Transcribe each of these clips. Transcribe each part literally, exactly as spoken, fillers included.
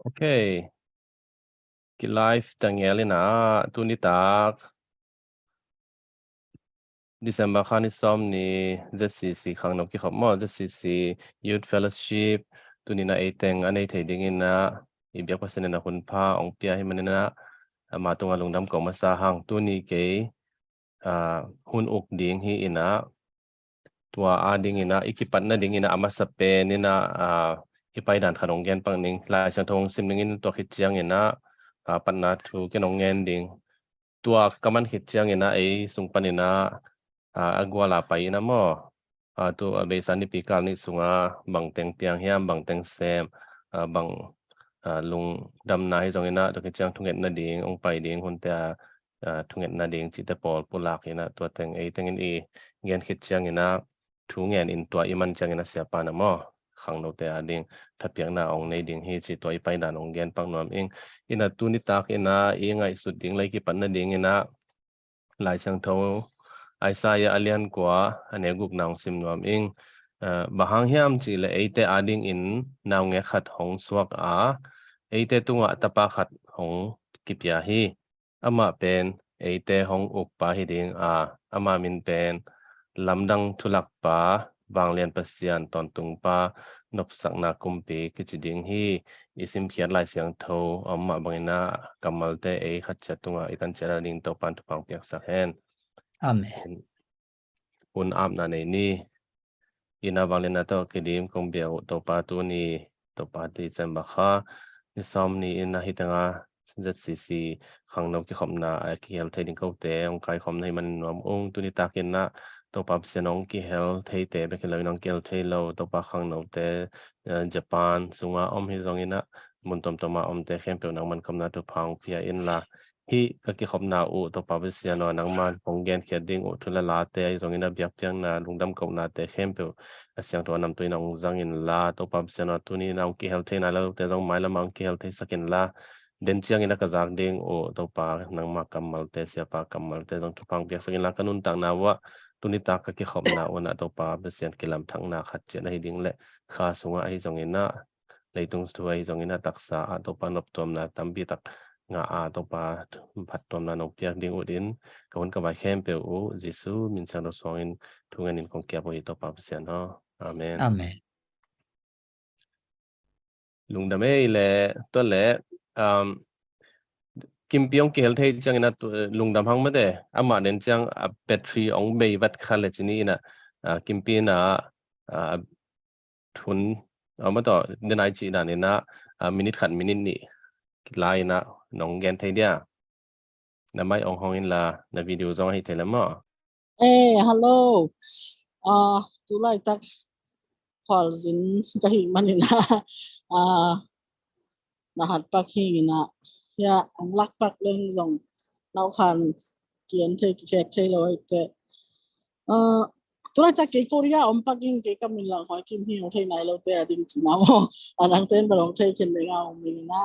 Ok. Ki live ta ngel ina, tuni tak December kha ni sawm ni, Z C C khangno kikhop maw, Z C C Youth Fellowship, tuni na eiteng a nei thei ding ina, i biak Pasian ina hun pha ong pia hi man ina, ama tunga lungdam ko masa hang. Tuni kei, ah, hun uk ding hi ina, tua a ding ina, i kipatna ding ina, a masa pen ina, ah, i paidan khat ong gen pak ning. Lai Siangtho ong sim ning in, tua khit ciang ina, ah, patna thu ken ong ngen ding. Tua ka man khit ciang ina, ei sung pan ina, ah, a gual a pai ina maw, ah, tu, ah, beisa nipi kal ni sunga bangteng piang hiam, bangteng sem, ah, bang, ah, lungdamna hi zong ina, tua khit ciang thungetna ding ong pai ding, hunte a, ah, thungetna ding cihte pawl pulak ina, tua teng eiteng in i gen khit ciang ina, thu ngen in tua i man ciang ina, siapa na maw, khangnote a ding thapiakna ong nei ding hi ci, tua i paidan ong gen pak nuam ing. Ina tuni tak ina, i ngaihsut ding le i kipatna ding ina, Lai Siangtho Isaiah a lian kua, a neu gukna ong sim nuam ing. Ah, bang hang hiam cih le eite a ding in naungek khat hong suak a, eite tungah tapa khat hong kipia hi. Amah pen eite hong ukpa hi ding a, ama min pen Lamdang Thulakpa, Vanglian Pasian, Tawntungpa, Nopsakna Kumpi kici ding hi. I simkhiat Lai Siangtho a om mah bang ina, kammalte ei khat ciat tunga i tan ciat a ding Topan thupha ong piaksak hen. Amen. Hun apna nei ni. Ina vangliatna tawh kidim kong bia uh Topa, tuni Topa December kha ni sawm ni ina, hi teng a Z C C khangno kikhopna a kihel thei ding kote ong kaikhopna hi man nuam ung. Tuni tak ina Topa Pasian ong kihel theite bek hi lo ina, ong kihel thei lo Topa khangnote, eh, Japan sunga om hi zong ina, mun tuamtuam a omte khempeuh nangman khopna thupha ong pia inla, hih ka kikhopna uh Topa Pasian aw, nangman kong genkhiat ding uh thu le late ahi zong ina, biakpiakna, lungdam kohnate khempeuh a siangtho a namtui ina ong zang inla, Topa Pasian aw, tuni ina ong kihel thei nai lote zong mailam ah ong kihel theisak inla, den ciang ina ka zak ding uh Topa, nangma kammalte, siapa kammalte zong thupha ong piaksak inla, ka nuntakna uah tuni tak ka kikhopna uh ina Topa Pasian, kilamthakna khat ciat ahi ding le, kha sungah ahi zong ina, leitung thu ahi zong ina, taksa ah Topa noptuamna tampi tak ngah a, Topa phattuamna nong piak ding uh in, ka hun ka vai khempeuh uh Jesu min siangtho suangin thu ngen in kong ki-ap uh hi Topa Pasian aw. Amen. Amen. Lungdam ei le, tua le, um, Kimpi ong kihel thei ciang ina, tu, lungdam hang mate, amah den ciang a battery ong bei vat kha le ci ni ina, ah, Kimpi ina, ah, thun, ah, mataw, den ai ci dan ina, ah, minute khat, minute nih lai ina nong gen thei dia. Na mai ong hong inla, na video zong ahi thei le maw. Eh, hello. Ah, tu laitak khualzin ka hih man ina, ah, na hat pak hi ina, ya, ong lak pak leng zong nau khan kian thei, kikhek thei lo hi te. Ah, tu laitak kei Korea om pak ing, kei ka min lang Hoi Kim hi, ong thei nai lote a ding ci na maw. A nangte in bel ong thei khin ding a om ing ina.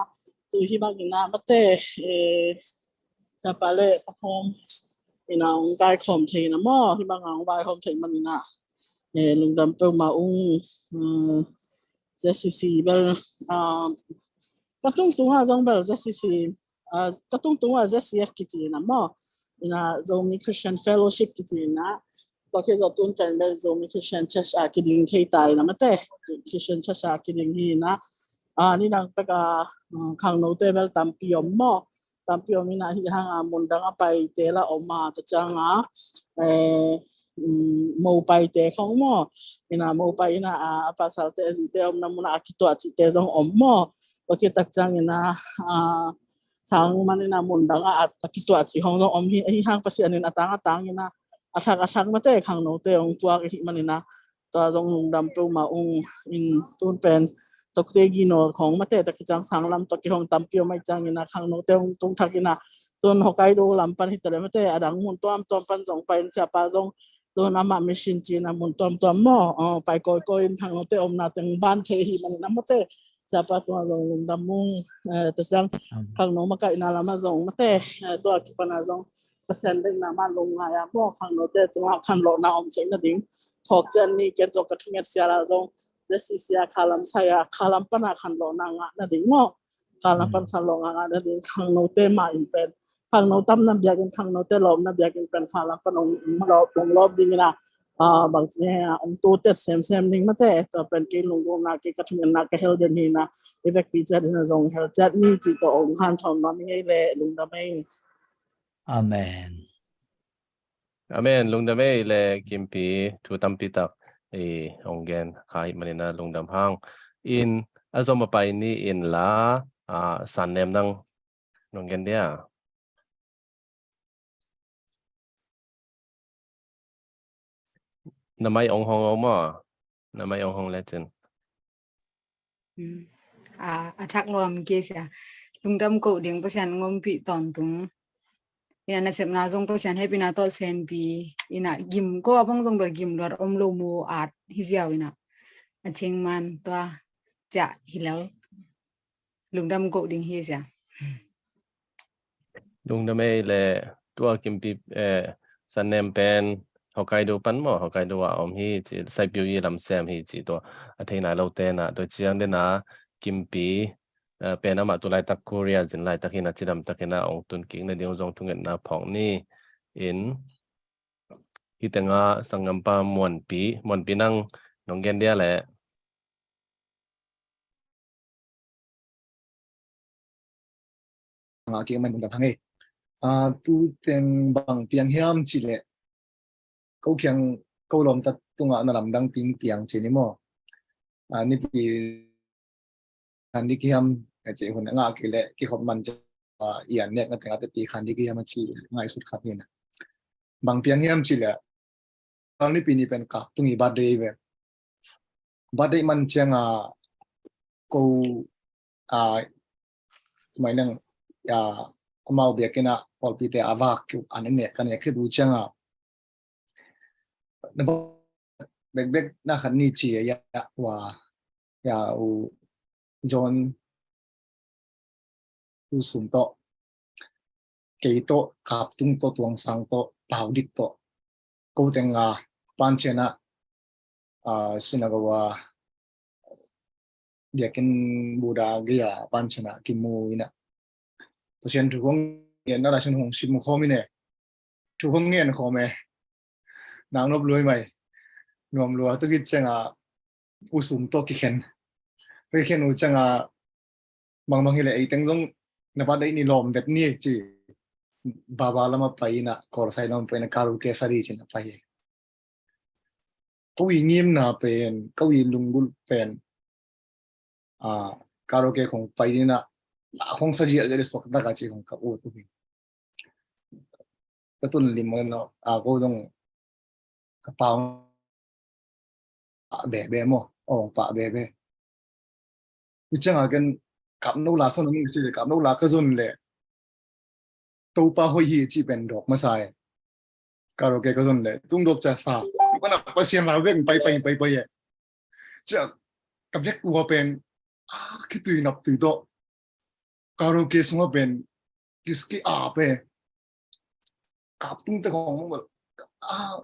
Tu hi bang ina mate, eh, siapa le a home ina ong kaikhawm thei ina maw, hi bang a ong vaikhawm thei man ina, eh, lungdam peuhmah ung. Eh, Z C C bel, ah, ka tungtung ah zong bel Z C C, ah, ka tungtung ah Z C F kici ina maw, ina Zomi Christian Fellowship kici ina, tua khit zong tun pen bel Zomi Christian Church ah kiding thei ta ina mate, Christian Church ah kiding hi ina, ah, nidang pek a, ah, khangnote bel tampi om maw, tampi om ina, hi hang a mun dang a paite la om a, ta ciang a, eh, um, mo paite khong maw, ina mo pai ina, a, a pasalte a zite omna mun a kituah cihte zong om maw, tua khit tak ciang ina, a, sang man ina mun dang a, a kituah cih khong zong om hi, hi hang Pasian in a tang a tang ina, a thak a thak mate khangnote ong puak hi man ina, tua zong lungdam peuhmah ung. In tun pen tokte gino khong mate, ta khit ciang sang lam tawh kihong tampi om ahih ciang ina, khangnote ong tung thak ina, tun Hokkaido lam pan hi ta le mate, a dang mun tuamtuam pan zong pai in, siapa zong tun amah mission ci ina mun tuamtuam maw, oh, pai kawikawi in khangnote omna teng ban thei hi man ina mate, siapa tua zong lungdam ung. Eh, ta ciang khangno makaihna lam ah zong mate, eh, tua kipan a zong Pasian deihna man lungngai a maw, khangnote tungah khanlawhna om theihna ding. Thawk ciang ni ken zong ka thunget sial a zong, Z C C a khalam sai a, khalam pan a khanlawhna ngahna ding maw, Kha lang pan kha lawng a ngah nading khangnote mah in pen, khangno tamna biakinn, khangnote lawmna biakinn pen kha lang pan hong lawm, hong lawm dingin a, ah, bang ci hang a, hong tutet semsem ding mate. Tua pen kei lunggulhna, kei ka thungetna ka hel den hi na, i vekpi ciat in a zong hel ciat ni cih tawh hong hanthawn nuam ing ei le. Lungdam ei. Amen. Amen. Lungdam ei le Kimpi, thu tampi tak i hong gen kha ahih manin a lungdam hang. In a zom a pai ni in la, ah, Sannem nang nong gen dia. Na mai ong hong om maw? Na mai ong hong lecin. Hmm. A, a thak lua mah kei sia. Lungdam ko ding Pasian hong ompih tawntung. Ina nasepna zong Pasian hehpihna tawh senpi. Ina gim ko a bang zong bel gim luat om lo mu at hi ziau ina. A cing man tua cia hi lel. Lungdam ko ding hi sia. Lungdam ei le. Tua Kimpi, eh, Sannem pen Hokkaido pan maw, Hokkaido a om hi ci, Saipiu i lam sem hi ci tua. A thei nai lo te na, tua ciang den a Kimpi, eh, pen amah tu laitak Korea zin laitak hi na, cidam takin a ong tun kik nading zong thungetna phawk ni. In hih teng a sanggampa Muanpi, Muanpi nang nong gen dia le. Ngah kik man lungdam hang ei. Ah, tu teng bang piang hiam ci le, ko kiang ko lawmta tungah na lamdang piang piang ci ni maw? Ah, nipi khan ding hiam a ci hun a ngah kik le, kikhop man ci, ah, i an nek na teng a teti khan ding hiam a ci le, ngaihsut khat hi na. Bang piang hiam ci le, kal nipi ni pen kap tung i birthday ve. Birthday man ciang a ko, a, mai nang, a, amau biakinn a pawlpite a vak kiu an i nek, ka nek khit uh ciang a, na bekbek na khat ni ci a, ya, wa, ya, u John, U Sum tawh, kei tawh, Kap Tung tawh, Tuang Sang tawh, Pau Dik tawh, ko teng a pan ciang a, ah, synagogue a, biakinn buda gei a pan ciang a kimu ina. Pasian thu kong ngen na la sin hong sim khawm ina. Thu kong ngen khawm e. Nang nop lua mai. Nuam lua tu khit ciang a U Sum tawh kikhen. Kikhen uh ciang a, bang bang hi le ei teng zong na birthday ni lawm vet ni ci. Baba lam a pai ina, Kawlsai lam a pai ina, karaoke sa ding ci ina pai. Ko i ngimna pen, ko i lunggulh pen, a, karaoke khong pai ina, la khong sa ziahziah le suak tak a ci khong ka ut uh hi. Ka tun lim maw, a, ko zong ka pau pah bebe maw, ong pah bebe. Tu ciang a ken kap no la sa nung ci le, kap no la ka zon le, Topa hoih hi ci pen dawk masa e. Karaoke ka zon le, tung dawk cia sa, mana Pasian la vek pai pai pai pai e. Cia ka vek ua pen, a, khitui nap tui tawh. Karaoke sung a pen, kis ki a pen. Kap tung te khong, a,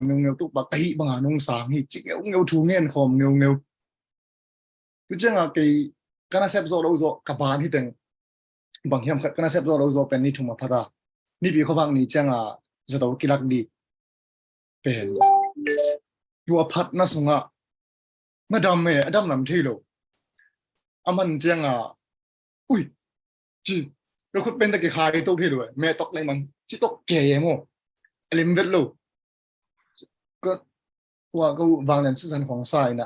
ngeungeu tu bak ahi banga nung sang hi, ci ngeungeu thu ngen khawm ngeungeu. Tu ciang a kei ka nasep zawh lo zawh, ka ban hi teng. Bang hiam khat ka nasep zawh lo zawh pen ni thum a phat a. Nipi khuavak ni ciang a zato kilak di. Pen. Tua phatna sungah. Na dam e, a dam lam thei lo. A man ciang a. Ui. Ci. Ka khut pen ta kikhai to thei lo e. Me tok leng mang. Ci tok ke e maw. A lim vet lo. Ka, tua ka vanglian sisan khong sa ina.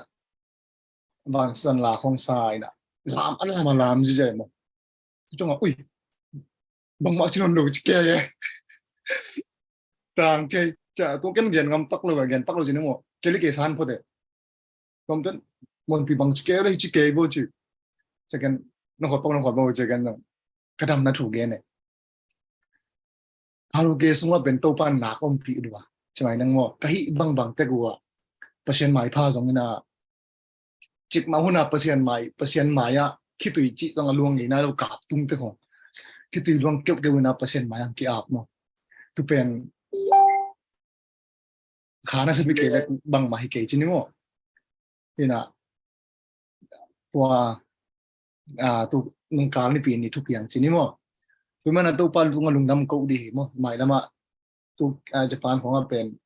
Vanglian sisan la khong sa ina. Lam, an lam a lam ziazia maw. Cu cungah, ui, bangmah ci nawn lo ci ke e. Tang ke, ca, tua ken gen ngam tak lo, gen tak lo ci ni maw. Ke li ke san phot e. Tuam ten, Muanpi bang ci ke le ci ke bo ci. Ca ken, na khot pok, na khot bo ci ken nang. Ka dam na thu gen e. Karaoke sungah pen Topa nak ompih lua. Ci mai nang maw. Ka hih bangbang tek uh a. Pasian maipha zong ina. Cikmah hun a Pasian mai, Pasian mai ah khitui cih zong a luang ngei nai lo, Kap Tung te khong. Khitui luang keuhkeuh ina Pasian mai ah ki-ap maw. Tu pen kha na sep hi kei le bangmah hi kei ci ni maw. Ina tua, ah, tu nungkal nipi ni thupiang ci ni maw. Tua manin ah Topa tungah lungdam ko dih hi maw. Mailamah tu, ah, Japan khawngah pen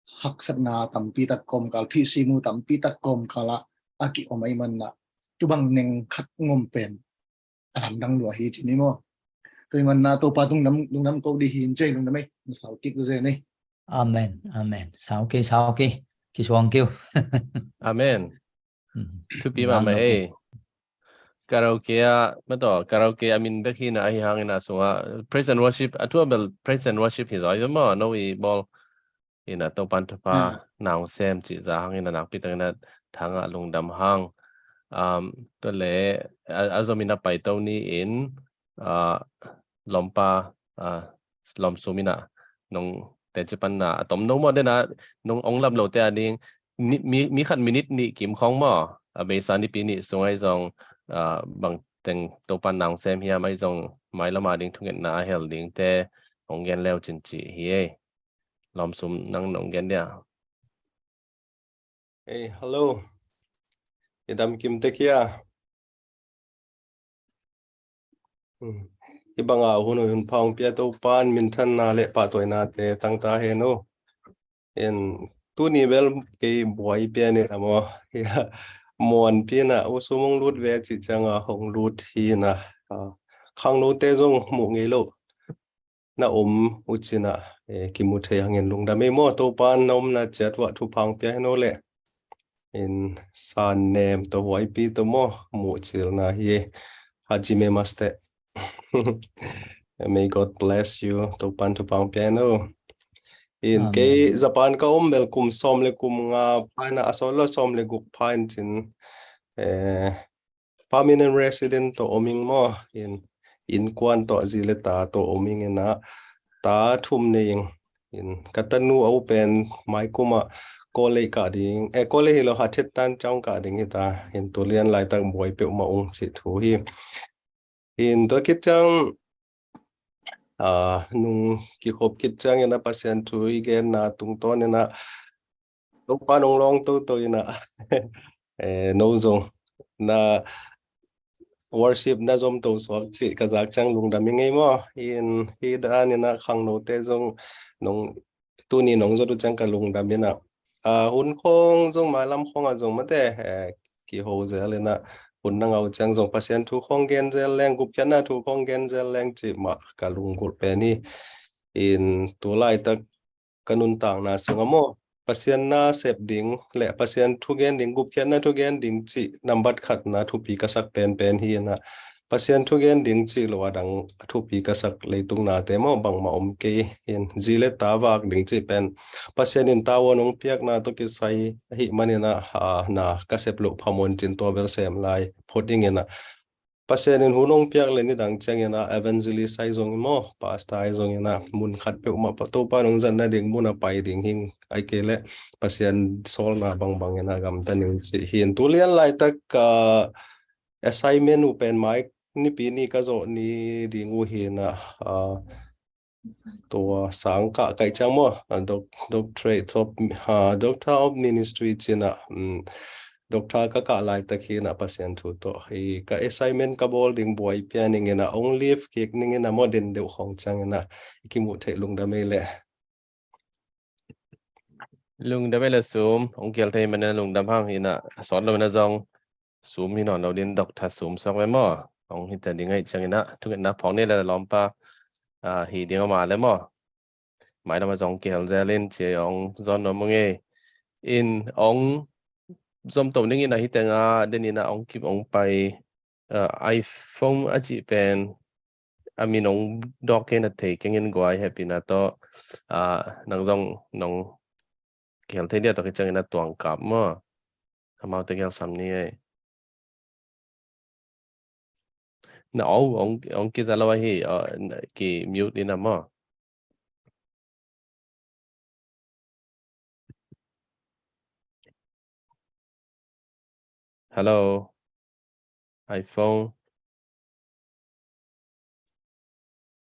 haksatna tampi tak kawmkal, phihsimu tampi tak kawmkal ah a ki-om ahih manin ah tubang neng khat ngom pen a lamdang lua hi ci ni maw. Tua manin ah Topa tungah lungdam ko dih hi. Cih lungdam ei, na sau kik zaw zen ei. Amen, amen. Sau kei, sau kei. Kisuang kei uh. Amen. Mm. Thupi mahmah ei. Karaoke ah, mataw, karaoke a min bek hi na ahi hangin a sungah praise and worship, a thu a bel praise and worship hi zaw hi maw, no i bawl. In a Topan thupha na hong sem cih za hangin a nakpi takin a thangah lungdam hang. Um, tua leh a, a zomin a paito ni in, ah, lawmpa, ah, lawmsum in a nong teci panna a tom no maw, den a nong ong lam lote a ding ni, mi, mi khat minute nih kim khawng maw, a beisa nipi nih sung ahi zong, ah, bang teng Topan na hong sem hiam ahi zong mailam a ding thungetna a hel dingte hong gen leu cin cih hi ei. Lawmsum nang nong gen dia. Ei, hello. I dam kim tek hia? Hmm. Hih banga hun, hun pha hong pia Topan minthanna le pahtawinate tangta hen uh. In tuni bel kei buai pia ni la maw. Hia, muanpi na u sum hong lut ve cih cianga hong lut hi na. Ah, khangnote zong muh ngei lo na om uh cin a, eh, kimu thei hangin lungdam ei maw. Topan na omna ciat uah thupha hong pia hen aw leh. In san nem tawh huaipi tawh maw, muh cilna hi ei. Hajime maste. May God bless you. Topan thupha hong pia hen aw. In kei Japan ka om bel kum sawm le kum nga pha in a, a sawt lo sawm le guk pha in cin, eh, permanent resident tawh om ing maw, in, innkuan tawh, zi le ta tawh om ing in a, ta thum nei ing. In ka tanu a u pen maikum ah college kah ding, eh, college hi lo, Hatet Tan ciang kah ding hi ta. In tu lian laitak buai peuhmah ung cih thu hi. In tua khit ciang, ah, nung kikhop khit ciangin a Pasian thu i genna tungtawn in a Topa nong lawng toto in a, eh, no zong na worship na zom to suak cih ka zak ciang lungdam ing ei maw. In hih dan in a khangnote zong nong, tuni nong zot uh ciang ka lungdam in a. Ah, hun khawng zong mailam khawngah zong mate, eh, kiho zel in a, hun na ngah uh ciang zong Pasian thu khawng gen zel leng, gupkhiatna thu khawng gen zel leng cih mah ka lunggulh pen hi. In tu laitak ka nuntakna sungah maw, Pasian na sep ding le Pasian thugen ding, gupkhiatna thugen ding cih nambat khatna thupi ka sak penpen hi in a, Pasian thugen ding cih lo a dang thupi ka sak leitung nate maw bangmah om kei in, zi le ta vak ding cih pen Pasian in tavuan hong piakna tawh kisai ahih manin a, ah, na ka sep loh phamawh in cin tua bel sem lai phot ing in a, Pasian in hun hong piak le nidang ciangin a evangelist ahi zongin maw, pastor ahi zongin a mun khat peuhmah pa Topa nong zatna ding mun a pai ding hing, ahih kei leh Pasian sawlna bangbang in a gamta ning cih hi in tu lian laitak ka assignment uh pen mai nipi ni ka zawh ni ding uh hi in a, ah, tua sang kah ka hih ciang maw, ah, doc-, doctorate of, ah, Doctor of Ministry cih in a, um, doctor ka kah laitak hi in a Pasian thu tawh. Hi ka assignment ka bawl ding buai pia ning in a, hong leave kik ning in a maw, den deuh khawng ciang in a, i kimuh theih lungdam ei leh. Lungdam ei leh Sum, hong kihel thei manin a lungdam hang hi in a, a sawt lo in a zong Sum hi nawn lo ding, Doctor Sum suak ve maw. Hong hi ta ding ahih ciangin a, thungetna phawk ni le lawmpa, ah, hi ding a mah le maw. Mailam a zong kihel zel in ci hong zawn nuam ung ei. In hong zom to ning in a, hi teng a den in a hong kip hong pai, ah, iPhone a cih pen a min hong dawk kei na thei keng in guai, hehpihna tawh, ah, nang zong nong kihel thei dia tawh kiciangin a tuang kap maw. Amaute kihel sam ni ei. Na, oh, hong, hong kiza lo ahi, oh, na, ki mute in a maw. Hello. iPhone.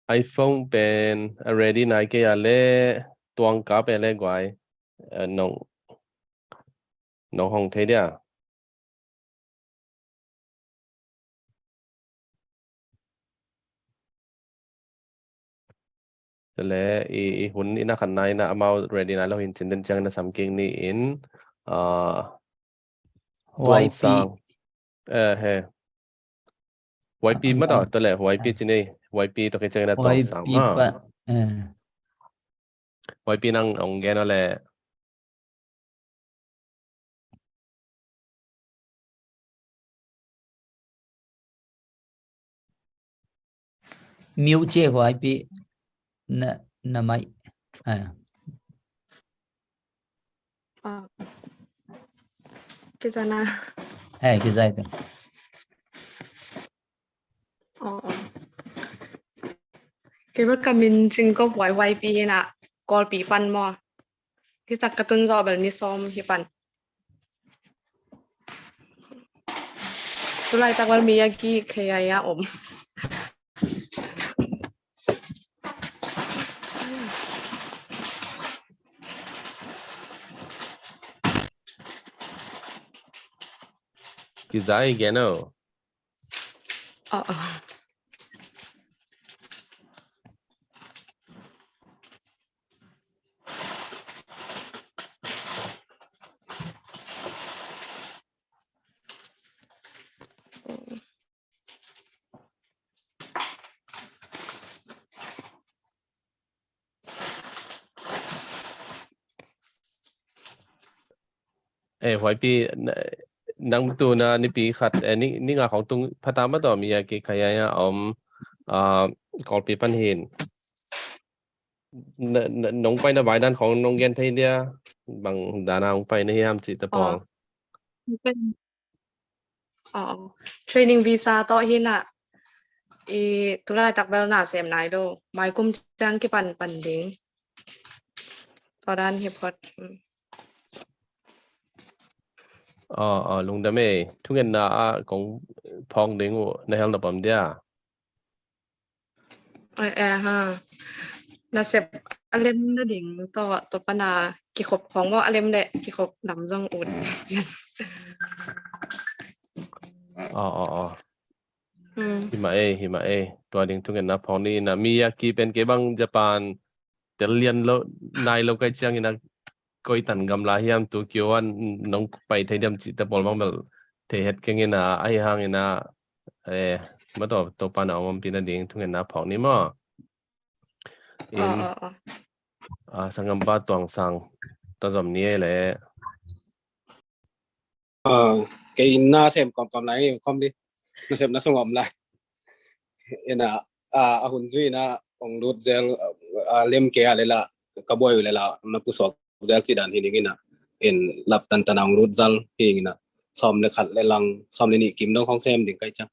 iPhone pen a ready nai kei a leh tuang kap e leh guai. Eh, nong, nong hong thei dia. Tua leh i, i hun i na khat na in ah amau ready nai lo hi in cin, den ciang in ah sam kik ni in, ah, Tuang Sang. Eh, he. Y P mah tawh, tua leh Y P ci ni, Y P tawh kiciang in ah Tuang Sang mah. Y P nang ong gen aw leh. Mute ci, huaipi na, na mai. Ah. Ah. Kizana. Eh, kizai ka. Oh, oh. Kei bel ka min Cing Kop Huai, Huaipi hi in ah, Kawlpi pan maw. Hi tak ka tun zawh bel ni sawm hi pan. Tulaitak bel Miyagi khei a om. Kizai gen aw. Oh, oh. Eh, Huaipi, na-, nang tu na nipi khat, eh, ni, ni nga khong tung phata mah tawh Miyagi khei a om, ah, Kawlpi pan hi in. Na, na, nong paina vai dan khong nong gen thei dia, bang dan a hong paina hiam cih te pawl. Aw. Training visa tawh hi in ah, i tulaitak bel na sem nai lo. Mai kum ciang kipan pan ding. Tua dan hi phot. Mm. Aw, aw, lungdam ei. Thungetna ah kong phawng ding uh na hel nop om dia? Eh, eh, ha. Nasep a lem nading tawh, tua pan a kikhop khong maw, a lem leh kikhop lam zong ut. Aw, aw, aw. Hmm. Hi mah ei, hi mah ei. Tua ding thungetna phawng ni in ah, Miyagi pen kei bang Japan tel lian lo, nai lo ka hih ciang in ah, koi tan gamla hiam, Tokyo ah nong pai thei diam cih te pawl bang bel thei het keng in ah, ahi hang in ah, eh, mah tawh, Topa na hong ompih nading thungetna phawng ni maw. In, aw, aw, aw. Ah, sanggampa Tuang Sang tawh zom ni ei leh. Ah, kei na sem kawmkawm lai, kawm di. Na sem na sung om lai. In ah, ah, a hun zui in ah, ong lut zel, ah, lem kei a leh lah, ka buai uh leh lah, na pusuak zel ci dan hi ding in ah. In lap tantan a ong lut zel hi in ah. Sawm le khat le lang, sawm le nih kim dong khong sem ding ka hih ciang.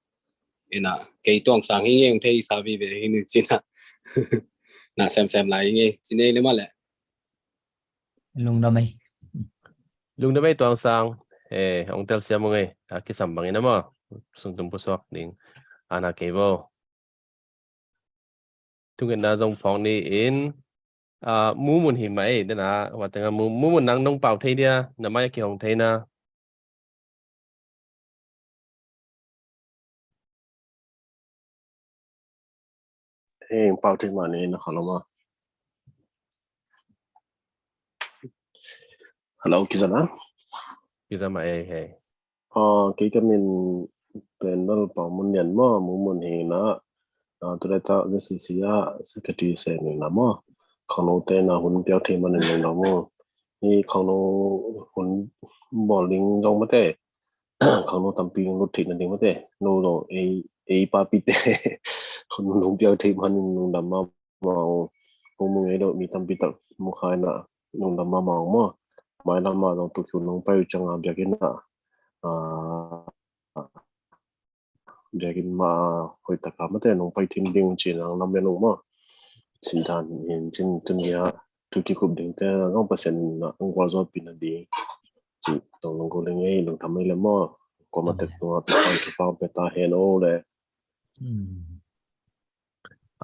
In ah, kei Tuang Sang hi ing ei, ong thei sa vive hi ing ci in ah. Na semsem lai hi ing ei, ci ni ei leh mah leh. Lungdam ei. Lungdam ei Tuang Sang. Eh, ong telsiam ung ei. A kisam bangin a maw. Sungtum pusuak ding. Ana kei bo. Thungetna zong phawng ni in, ah, Mumun hi mah ei, den a, wa teng a Mu-, Mumun nang nong pau thei dia, na mai a kihong thei na. Hei, pau thei mah ni na kha lo maw. Hello, kiza na? Kiza mah ei, hei. Aw, kei ka min pen bel Pau Mun Lian maw, Mumun hi na. Ah, tulaitak V C C ah secretary sem ing na maw. Khangno te na hun piak thei manin lungdam ung. Hi khangno hun bawl ding zong mate. Khangno tampi lut theih nading mate. No zong ei, ei papite. Hun piak thei manin lungdam mahmah ung. Hong mu ngei lo mi tampi tak mu kha in ah lungdam mahmah ung maw. Mailam ah zong Tokyo nong pai uh ciang a biakinn ah, ah, biakinn mah hoih tak a mate nong pai thim ding ci-in ah lamen ung maw. Cih dan hi in cin tuni a thu kikup dingte zong Pasian in ah hong gualzawhpih nading cih tawh nong ko leng ei, lungdam ei leh maw. Kuamah tek tungah thupha hong pia ta hen aw leh. Hmm.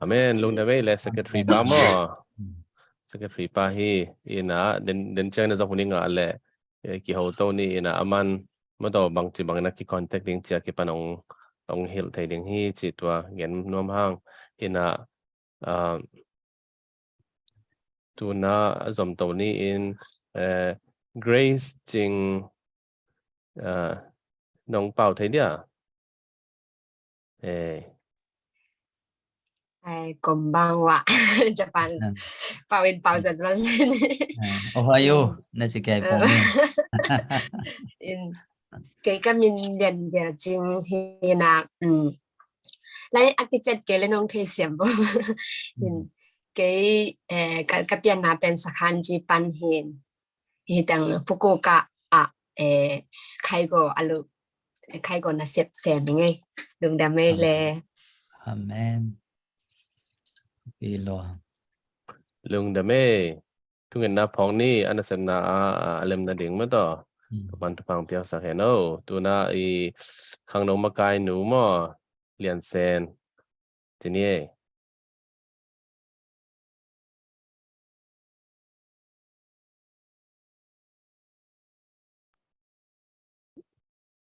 Amen. Lungdam ei leh secretary pa maw. Hmm. Secretary pa hi in ah, den, den ciang in ah zong hun i ngah leh, eh, kiho to ni in ah, aman mah tawh bangci bangin ah kicontact ding ci a kipan hong, hong hilh thei ding hi cih tua gen nuam hang. In ah, ah, tuna a zom to ni in, eh, Grace Cing, eh, nong pau thei dia. Eh. Ai, kombang wa. Japan. Pau in pau zat mal sen. Ohayo, na si kei pau ni. In, kei ka min Lian Bial Cing hi na. Lai a kicet kei le nong thei siam bo. In, kei, eh, ka, ka pianna pen Sakhan Japan hi. Hi tang Fukuoka ah, eh, khaigo alu, khaigo na sep sem hi ngei. Lungdam ei le. Amen. Pi lo. Lungdam ei. Thungetna phawng ni, a nasepna a, a lemna ding mah tawh. Kapan thupha piaksak hen o. Tuna i khangno makai nu maw, Lian Sen. Ci ni ei.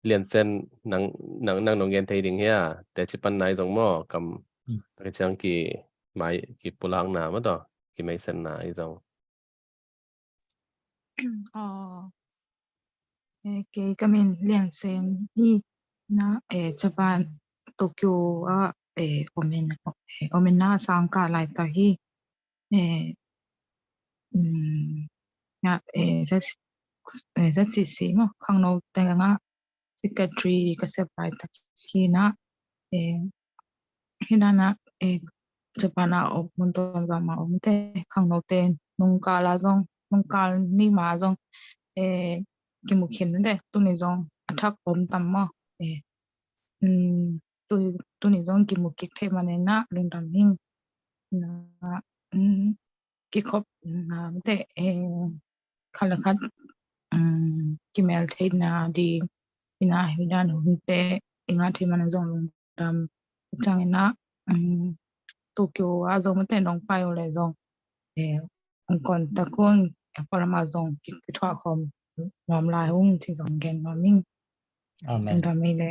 Lian Sen nang, nang, nang nong gen thei ding hia, te ci pan nai zong maw, kam, ka ciang ki mai, ki pulakna maw tawh, ki meisenna i zong. Aw, eh, kei ka min Lian Sen hi na, eh, Japan Tokyo ah, eh, om in, eh, om in na sangkah laitak hi. Eh, mm, nga, eh, Z, eh, Z C C maw, khangno teng ah secretary ka sep laitak hi na, eh, hi na na, eh, Japan ah om, mun tuam tuam ah om te, khangno te, nungkal ah zong, nungkal ni ma zong, eh, kimu khin te, tuni zong a thak om tam maw, eh, mm, tu, tuni zong kimu kik thei man in na, lungdam ing. Na, mm, kikhop na te, eh, khat le khat, um, kimel theihna ding, ina hi dan hun te, i ngah thei man zong lungdam, ciang ina, um, Tokyo ah zong mate nong pai uh le zong, eh, ong contact un, eh, palama zong ki, kithuah khawm nuam lai ung ci zong gen nuam ing. Amen. Lungdam ei le.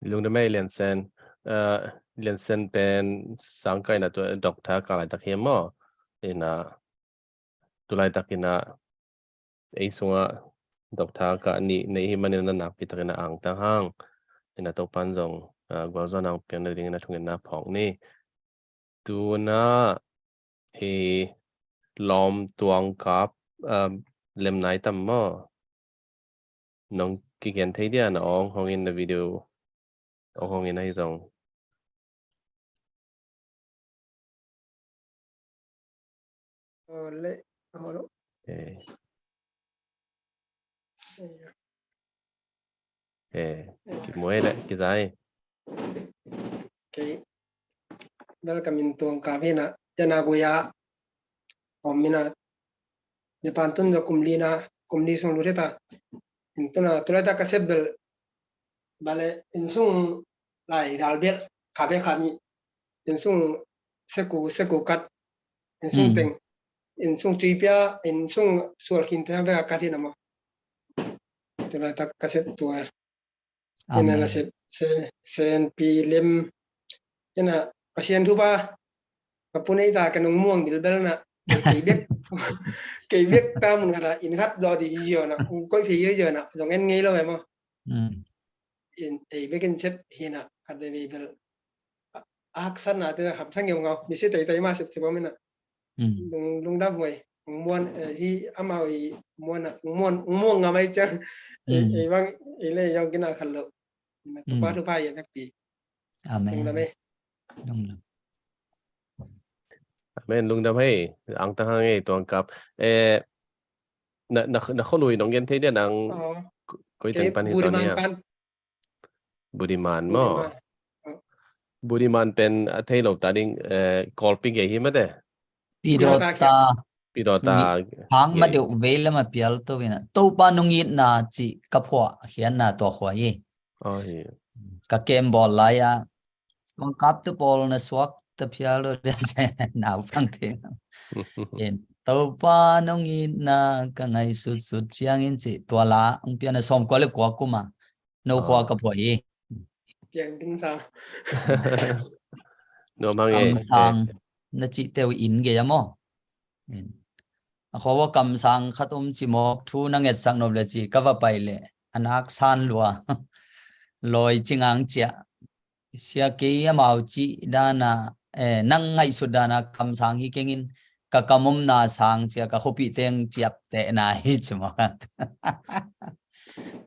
Lungdam ei Lian Sen. Eh, Lian Sen pen sangkah ina tu doctor kah laitak hi maw. Ina tu laitak ina ei sungah doctor kah nih nei hi man ina nakpi tak ina angtang hang. Ina Topan zong, eh, gualzo nang piang na ding ina thungetna phawng ni. Tuna hi lawm tuangkap, um, lem nai tam maw? Nong kigen thei dia na ong hong in na video ong hong in ahi zong. Ole, holo. Eh. Eh. Eh, kimuai le kizai. Kei bel ka min tuang ka hina, ya Nagoya om ina, Japan tun zo kum li na, kum li sung lu theta. In tuna tulai ta ka sep bel bale in sung lai dal bel ka be ka mi. In sung seku, seku kat. In sung teng. In sung cui pia, in sung sual khin te be ka kat hina ma. Tulai ta ka sep tua. Ina na sep, se, sen pi lem. Ina Pasian thu ba. Ka pu nei ta ka nong muang bilbel na. Kei bek. Kei bek ta mun kata in khat zo di hi yo na. Koi phi yo yo na. Zong en ngei lo e mo. In ei bek in sep hina. Khat be bilbel. Aksan na te hap sang ngeu ngau. Misi tei tei ma sep sep om ina. Lung, lungdam huai. Muan, eh, hi amau i muan a, muan, muan ngam ai ciang. Eh, eh, bang, eh, le yong kina khat lo. Tupa, tupa ya bek pi. Amen. Lungdam eh. Lungdam. Amen, lungdam hei. Angtang hang hei tuang kap. Eh, na, na, na kholui nong gen thei dia nang koi teng pan hi tawh ni a. Budiman maw? Budiman pen a thei lo ta ding, eh, Kawlpi gei hi mate. Pidawta. Pidawta. Hang ma deuh vei lama pial to ina. Topa nong itna ci ka phuah hianna tua khua hi. Ka kem bawl lai a. Kong kap tu pawl na suak ta phial lo dia nau fang thei. Topa nong itna ka ngai sut sut ciangin ci tua la ang pian a sawm kua le kua kuma. No khua ka phuah hi. Piang ding sa. No mang e. Kam sang. na cihte uh in gei a maw? A khua ua kamsang khat om ci mawk, thu na ngetsak nop le ci ka va pai le a nak san lua. Lawi cingang ciah. Sia kei amau cih dana, eh, nang ngaihsut dana kamsang hi kengin ka kam omna sang cia ka khuapih teng ciap tehna hi ci mawk.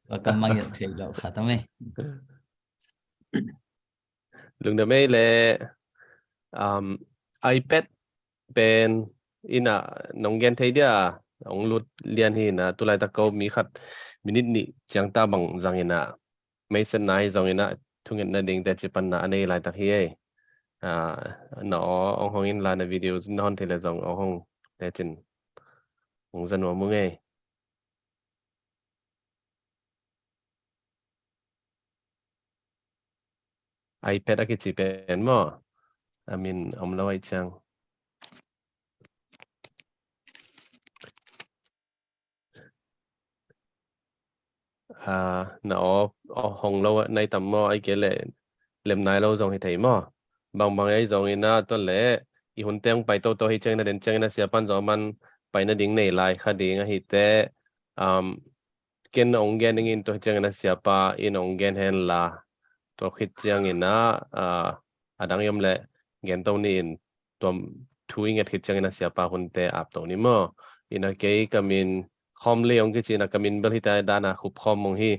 Ka kam mangilh thei lo khat om e. Lungdam ei le, um, iPad pen ina nong gen thei dia, ong lut lian hi ina, tulaitak ko mi khat minit nih ciang ta bang zang ina, meisetna hi zong ina, thungetna ding te cipanna a nei laitak hi ei. Ah, na aw ong hong in la na video na hon thei le zong ong hong lecin ong za nuam ung ei. iPad a kici pen maw? A min om lo ai ciang. Ah, na aw, aw hong lo nai tam maw, ai kei le lem nai lo zong hi thei maw? Bangbang ei zong ina tua le i hun teng pai toto hi ciang ina den ciang ina siapan zong man pai na ding nei lai kha ding ahi te, um, ken ong gen dingin tua hi ciang ina siapa in ong gen hen la, tua khit ciang ina, ah, a dang i om le gen to ni in tuam thu i nget khit ciang ina siapa hunte ap to ni maw? Ina kei ka min Khawm Li ong kici ina ka min bel hi ta dana Khup Khawm Mung hi.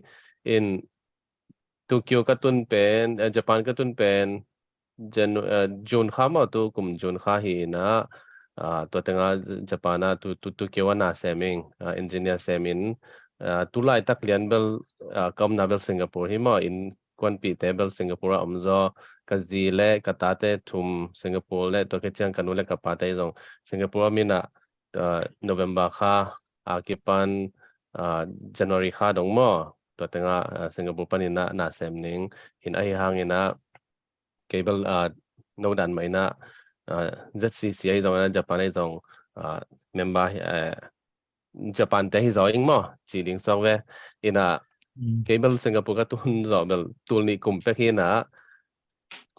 In Tokyo ka tun pen, eh, Japan ka tun pen Janu-, eh, June kha maw, tu kum June kha hi ina, ah, tua tenga Japan a tu, tu, Tokyo a na sem ing, ah, engineer sem in, ah, tu laitak lian bel, ah, ka omna bel Singapore hi maw, in kuanpihte bel Singapore a om zaw, ka zi le ka tate thum Singapore le tua khit ciang ka nu le ka pate zong Singapore a min a, ah, November kha a kipan, ah, January kha dong maw, tua tenga, ah, Singapore panin a na sem ning, in ahi hang ina kei bel, ah, no dan mah ina, ah, Z C C ahi zong ina Japan ahi zong, ah, member hi, eh, Japan te hi zaw ing maw, ci ding suak ve. Ina, mm, kei bel Singapore ka tun zaw bel tul nih kum pek hi ina,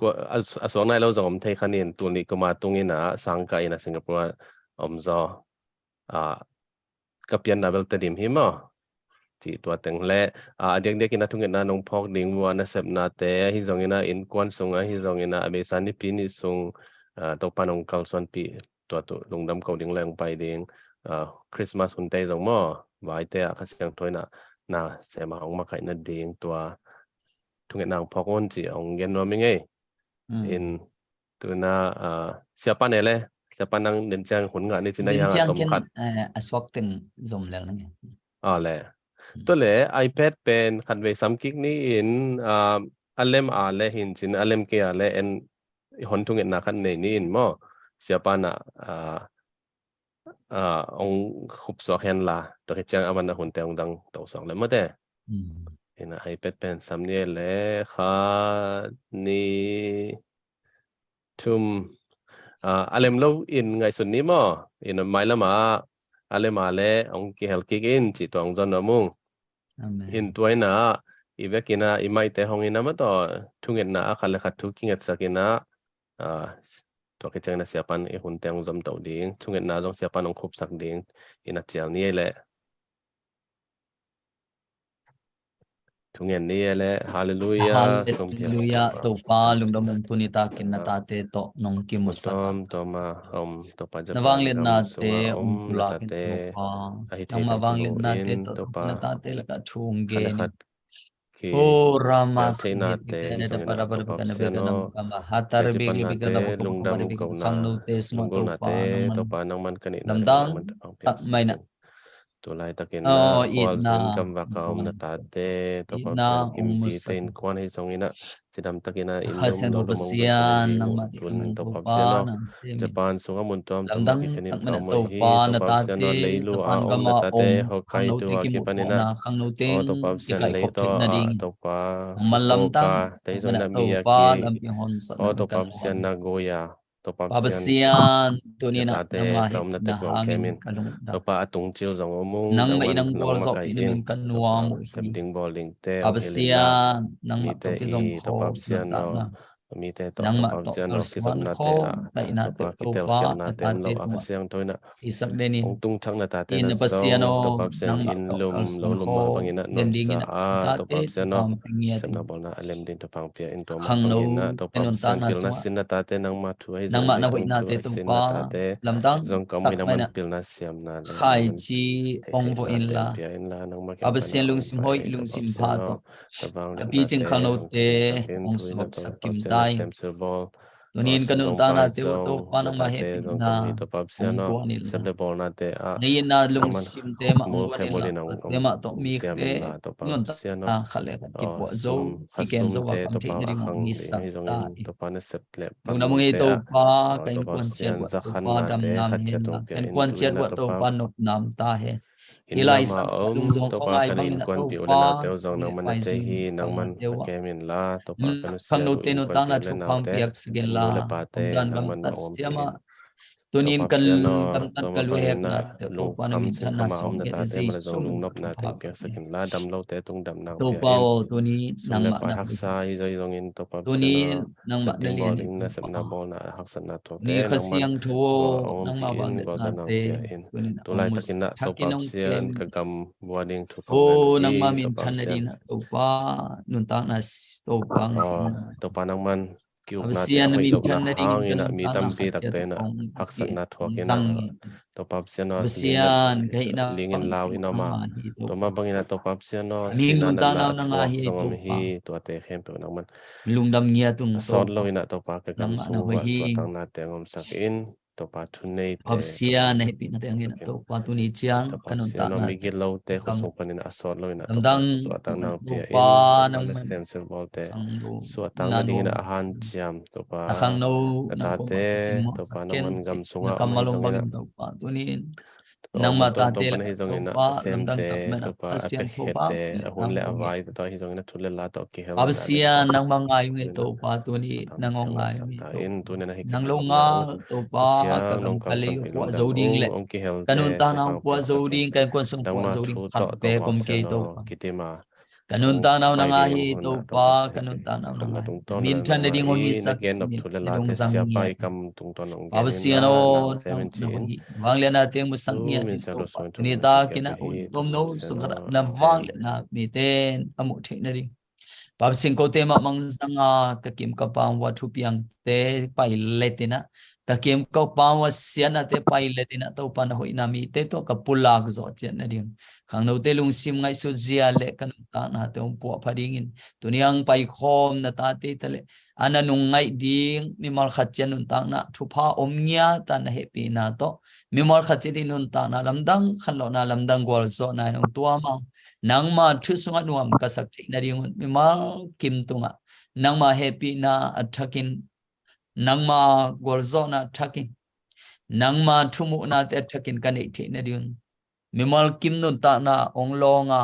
kua, a, a suak nai lo zong om thei kha nin, tul nih kum a tung ina sang ka ina Singapore a om zaw. Ah, ka pianna bel Tedim hi maw? Ci tua teng le, ah, a diakdiak ina thungetna nong phawk ding vua nasepnate ahi zong ina innkuan sung ahi zong ina a beisa nipi nih sung, ah, Topa nong kalsuanpih tua tu lungdam ko ding leng pai ding, ah, Christmas hunte zong maw, vaite ah Kha Siangtho ina na sem a hong makaihna ding tua thungetna hong phawk un ci hong gen nuam ing ei. Mm. In tuna, ah, siapa ne le, siapa nang den ciang hun ngah ni cina den yang ciang tom ken, khat, eh, a suak teng zom lel nang. Ah le. Mm. Tua le iPad pen khat vei sam kik ni in, ah, a lem a le hin cin a lem kei a le en i hon thungetna khat nei ni in maw? Siapa na, ah, ah, ong khup suak hen la, tua khit ciang a man a hunte ong dang to suak le maw te. Mm. Ina iPad pen sam ni le kha ni thum, ah, a lem lo in ngaihsun ni maw? Ina mailam a, a lem a le ong kihel kik in ci tua ong zon nuam ung. Amen. In tua ina, i vek ina, i maite hong ina maw tua, thungetna a khat le khat thu kingetsak ina, ah, tua khit ciang ina siapan i hunte hong zom to ding, thungetna zong siapan hong khupsak ding, ina cial ni ei le. Thungen ni ei le, halleluia, Halleluia, Topa, lungdam om tuni takin na tate tawh nong kimusak. Tawm, tawm a, om, Topa, na vangliatnate hong pulak in Topa. Nangma vangliatnate tawh na tate lakah thu hong gen in. Ki, oh, Rama, theina te, zong ina Topa Pasian aw, hatar bigi bigi na lungdam ko na, lunggulna te Topa nangman ka neihna lamdang tak mai na. Tulai takin na khualzin gamvak a om na tate Topa Pasian, kimpite innkuan hi zong ina cidam takin a inn lum lo lum Pasian nangma tun Topa Pasian aw, Japan sung a mun tuam tuam a kikhen in ka om hi Topa Pasian aw, leilu a om na tate Hokkaido a kipan ina. Aw Topa Pasian, lei tawh a Topa, Fukuoka te zong na mi a ki. Aw Topa Pasian, Nagoya, Topa Pasian, tuni na tate ka omna te guang kem in. Topa a tung cil zong om ung, nangman nong makaih in. Topa sem ding bawl ding te hong hilh in la, mite i Topa Pasian aw, mite tawh nangmah tawh kalsuan khawm, daihna tawh Topa, kitelkhialhnate om lo a, Kha Siangtho in ah hong tungthak na tate na zong Topa Pasian, inn lum lo lum mah bangin ah nuamsa a, Topa Pasian aw, sepna bawlna a lem ding thupha hong pia in. Tua mah bangin ah Topa Pasian, pilna sin na tate, nangmah thu ahi zong, nangmah na hoihnate Topa, zong ka om hi, nangman pilna siamna le khaici hong vawh in la, Topa Pasian lungsim hoih lungsim pha tawh a picing khangnote hong suaksak kim ta in. Tuni in ka nuntaknate uh Topa, nangmah hehpihna hong guan in la, na itna lungsimte mah hong guan in la, tate mah tawh mikte nuntakna khat le khat kipuah zo, kikem zo a kam theih nading hong hisak ta in. Lungdam ung ei Topa, ka innkuan ciat uh ah Topa damna om hen la, ka innkuan ciat uh ah Topa nopna om ta hen. Hih lai sang lungzong khawng ngai bangin ah Topa, sum le paizung in ah Topa, nangman na kem in la, Topa, ka nusia, khangnote nuntakna thupha hong piaksak in la, omdan gamtat siam ah, tuni in ka gamtat ka luheknate uh Topa, na minthanna sawm ngiat in, Jesu min tawh thupha hong pia in la. Topa aw, tuni in nangmah na hoih hi. Tuni in nangmah na lian hi Topa. Mi Kha Siangtho aw, nangmah vangliatnate tuni in hong musak in, hong kem in. O nangmah minthan nading in ah Topa, nuntakna Topa hong sang, Topa nangman ki-uknate a hoih lohna hangin ah mi tampi takte in ah haksatna thuak in ah, Topa Pasian aw, Pasian ka hihna ling in lau hi nuam a, tua mah bangin ah Topa Pasian aw, sihna natna a thuak zong om hi. Tuate khempeuh nangman lungdam ngiat ung, a sawt lo in ah Topa, ka gam sung uah suahtaknate hong omsak in. Topa, thuneite, Pasian na hehpihnate hangin ah Topa, tuni ciang ka nuntaknate, migitlote khut sung panin a sawt lo in ah Topa, suahtakna hong pia in. Topa, na semsem bawlte suahtakna dingin ah a hanciam Topa, na tate Topa, nangman gam sungah om ahi zongin ah, Topa, tuni in nangmah tate le Topa, lamdang taktak mah in ah Kha Siangtho Topa, a hun le a vai tawh ahi zongin ah thu le la tawh kihel, Pasian nangmah ngai ung ei Topa, tuni nang hong ngai ung ei Topa. Nang lo ngal Topa, ka gam ka lei uh puah zo ding le ka nuntakna hong puah zo ding, ka innkuan sung puah zo ding khat beek om kei Topa. Ka nuntakna uh nang aa hi Topa, ka nuntakna uh nang aa hi. Minthan nading hong hisak in, na dong zang ngiat in. Pa Pasian aw, nangmah na hoih hi. Vangliatnate hong musak ngiat in Topa. Tuni tak in ah ut tomno sung khat ah na vangliatna mite in a muh theih nading, Pa Pasian, kote mah mang zang a, ka kim ka pam uah thupiangte pailet in ah, ka kim ka pam uah siatnate pailet in ah, Topa na hoihna mite tawh ka pulak zawh ciat nading, khangnote lungsim ngaihsut zia le ka nuntaknate hong puahpha dingin tuni hong paikhawm na tate ta le a na nungngaih ding mimal khat ciat nuntakna thupha om ngiat a, na hehpihna tawh mimal khat ciat i nuntakna lamdang khanlawhna, lamdang gualzawhna in hong tuam a, nangma thu sungah nuam ka sak theih nadingun mimal kim tungah nangma hehpihna a thakin, nangma gualzawhna a thakin, nangma thumuhnate a thakin ka neih theih nadingun mimal kim nuntakna hong lawng a,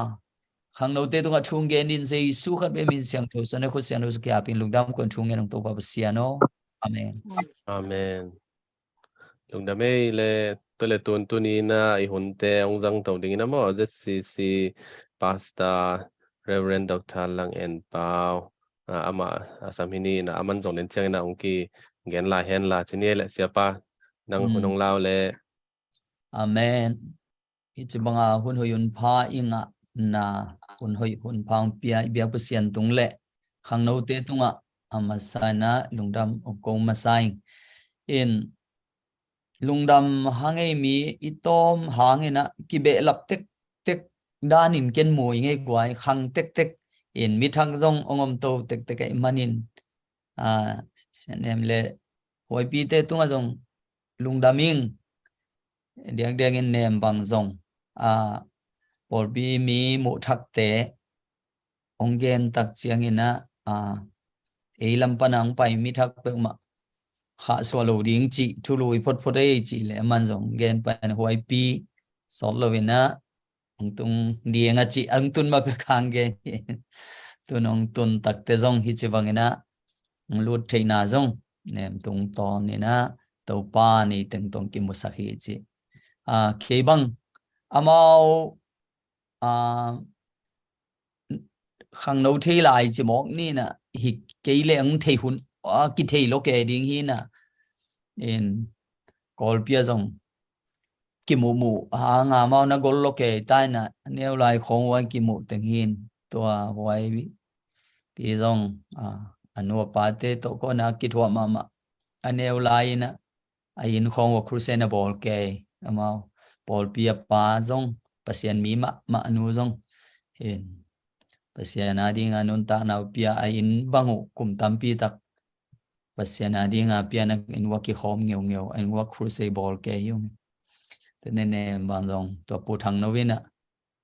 khangnote tungah thu hong gen in, Jesu khat bek min siangtho suan a, khut siangtho sung kiapin lungdam kong thu hong ngen hong Topa Pasian aw. Amen. Amen. Lungdam ei le, tua le tun tuni in ah i hunte hong zangto dingin ah maw, Z C C Pastor Reverend Doctor Lang En Pau, ah, amah a sam hi ni in ah, aman zong den ciangin ah hong kigen lai hen la, ci ni ei le, Siapa, nang hun hong lau le. Amen. Hih ci banga hun hoih hun pha i ngahna, hun hoih hun pha hong pia i biak Pasian tung le khangnote tungah a masa in ah lungdam hong ko masa ing. In lungdam hang ei, mi i tawm hangin ah kibehlap tektek danin ken mu ing ei guai, khang tektek in mi thak zong hong om to tektek ahih manin, a, Sian Nem le Huaipite tungah zong lungdam ing. Diakdiakin Nem bang zong, a, pawlpi mi muh thakte hong gen tak ciangin ah, a, ei lam pana hong pai mi thak peuhmah khahsuah lo ding cih thulu i photphot ei cih le aman zong gen pan Huaipi sawt lo in ah hong tung ding a cih, hong tun ma pek hang gen hi. Tun hong tun takte zong hih ci bangin ah hong lut theihna zong Nem tung tawn in ah Topa ni teng tawh kimusak hi ci. A, kei bang amau, a, khangno thei lai ci mawk ni in ah, hi kei le hong thei hun a kithei lo kei ding hi na. In Kawlpi ah zong kimuhmuh hang a, amau na gol lo kei ta in a, neu lai khawng uai kimuh teng hi in. Tua huai pi zong a, a nu a pate tawh kawna kithuah mahmah. A neu lai in a, a inn khawng ua crusade na bawl kei. Amau pawlpi a pa zong Pasian mi mahmah, a nu zong hin Pasian a ding a nuntakna uh pia, a inn bang uh kum tampi tak Pasian a ding a pia, na inn ua kikhawm ngeungeu, a inn ua crusade bawl kei hi ung. Tene ne bang zong tua Pu Thang No in a,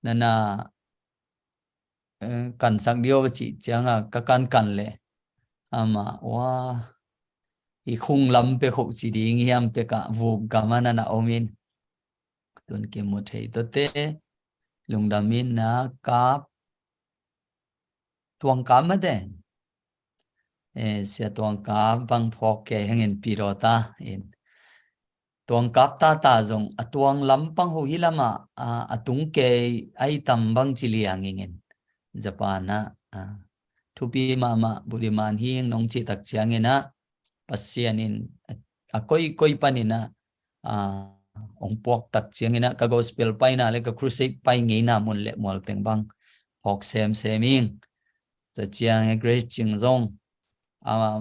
nana eh, kansak dih aw, ka cih ciangin ka kankan leh amah, ua, i khung lam pek uh ci ding hiam pek ah vuk gam a na na om in. Tun kimu thei tawte lungdam in na kap, Tuang Kap mate. Eh, Sia Tuang Kap bang phawk kei hangin pi daw ta in. Tuang Kap tata zong a tuang lampang uh hi lamah, a, a tung kei a i tam bang ci liang ingin. Japan ah, a, thupi mahmah, Buddhi man hing nong cih tak ciangin ah, Pasian in a, a koikoi panin ah, a, ong puak tak ciangin ah, ka gospel paina le ka crusade pai ngeina mun le mual teng bang phawk semsem ing. Tua ciang e Grace Cing zong, a,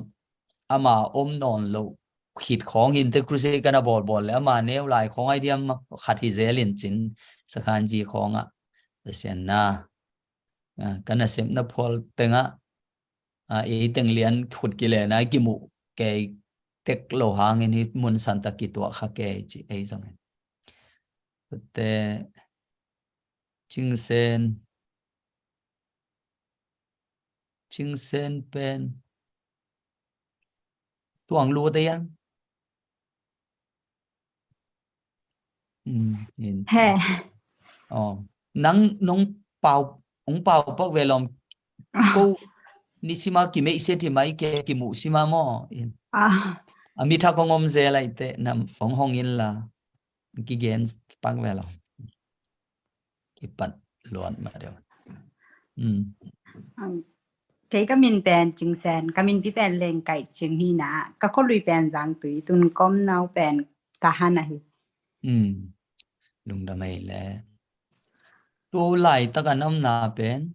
ama om nawn lo khit khawng hinte, crusade ka na bawlbawl le ama neu lai khawng ai diam khat hi zel in cin, sakhan ji khawng ah Pasian na, a, ka nasepna phual teng ah, a, ei teng lian khut kile na kimuh kei tek lo hangin hi mun san tak kituah kha kei ci ei zong in. Te Cing Sen, Cing Sen pen tuang lu te yang. Hmm, in. He. Oh, nang nong pau, ong pau pak ve lom. Ko ni sima ki mei se ti mai ke ki mu sima mo. In. Ah. A mi tha kong om ze lai te nam ong hong in la. Ki gen pak ve lom. Kipat luat ma deuh. Hmm. Um, kei ka min pen Cing Sen, ka min pi pen Leng Kai Cing hi na, ka khualui pen Zang Tui, tun kom nau pen Tahan ahi. Hmm. Lungdam ei le. Tu lai tak a nam na pen?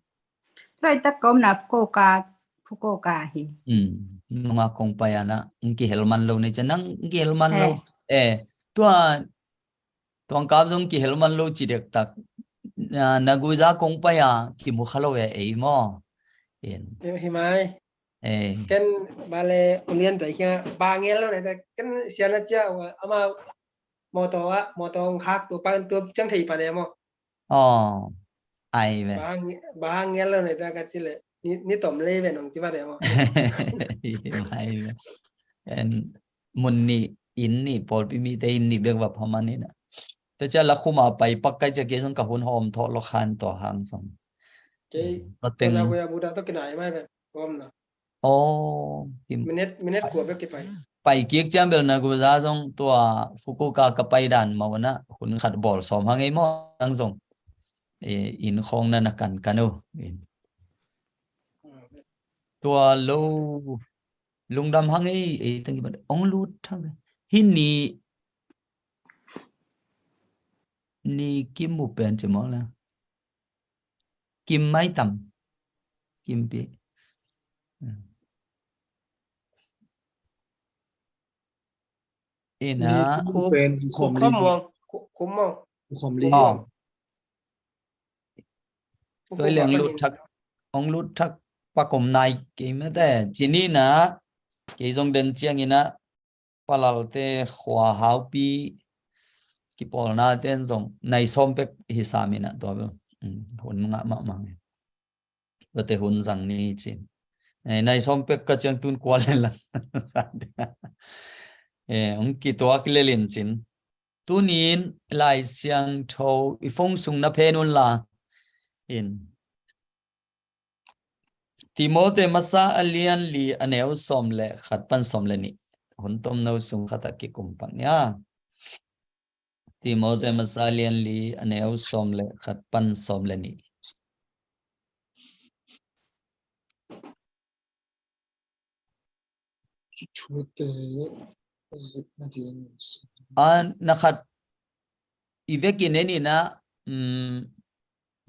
Lai tak kom na Fukuoka, Fukuoka hi. Hmm. Nunga kong pai ana, ng kihel man lo nei cia nang ng kihel man lo. Eh, tua Tuang Kap zong kihel man lo ci dek tak. Na, Naguza kong pai a kimu kha lo e ei maw. In. Hi mai. Eh. Ken bale ulian tua hia ba ngel lo ne ta ken siana cia wa ama motor a motor hak tu pan tu cang thei pa ne maw. Oh. Ai ve. Ba hang, ba hang ngel lo ne ta ka ci le. Ni, ni tom le ve nong ci ba de maw. Ai ve. En mun ni in ni pawlpi mite in ni bek va phaman ina. Te cia la khuma pai pak kai cia kei zong ka hun hawm thaw lo khan tawh hang zong. Kei pateng. Kona kuya buda to kinai mai ve. Hawm na. Oh, kim. Minute, minute kua bek kipai. Pai kik ciam bel Naguza zong tua Fukuoka ka pai dan mau na hun khat bawl sawm hang ei maw nang zong. E, in khawng na na kan kan uh. In. Tua lo lungdam hang ei, ei tang kibat ong lut thang. Hi ni, ni kim mu pen ci maw la. Kim mai tam. Kim pi. Ina. Kum pen kum khom li. Kum khom mong. Kum khom li. Oh. Toi leng lut thak, ong lut thak pakom nai kei mete. Cini na, kei zong den ciang ina, palalte khua haupi, kipawlna ten zong, nai sawm pek hi sam ina tua bel. Hun ngah mahmah. Tua te hun zang ni cin. Nai sawm pek ka ciang tun kua le la. Ong kituak le lin cin. Tunin Lai Siangtho i phone sung na phen un la. In. Timote masa a lian li a neu sawm le khat pan sawm le nih. Hun tom no sung khat a kikum pan nia. Timote masa a lian li a neu sawm le khat pan sawm le nih. Thute a zuih nading. A, na khat i vekin en inah, um,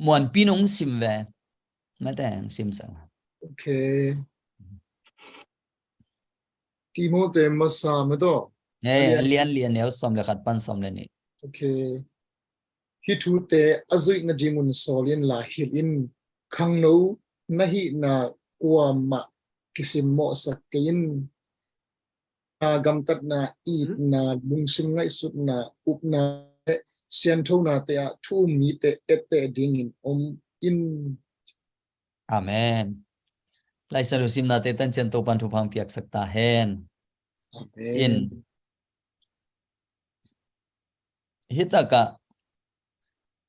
muanpi nung sim ve. Mate, sim sang. Ok. Timote masa mate. Hey, a lian, lian neu sawm le khat pan sawm le nih. Ok. Hih thute a zuih nadingun sawl in la hilh in, khangno na hihna kuamah kisimmawhsak kei in. Na gamtatna, itna, lungsim ngaihsutna, upna le sianthonate ah thu um mite etteh dingin om in. Amen. Laisiangtho simnate tan ciang Topan thupha piaksak ta hen. Amen. In, hih takah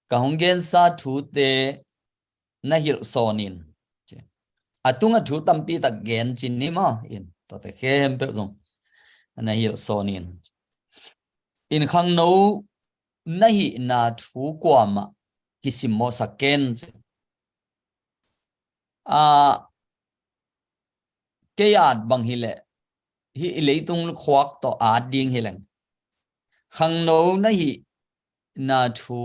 ka hong gensa thute na hilh sawn in. A tungah thu tampi tak gen ci ni maw, in, tuate khempeuh zong na hilh sawn in. In khangno na hihna thu kuamah kisimmawhsak ken ci. A, kei at bang hileh, hih i leitung khuak tawh at ding hileng, khangno na hihna thu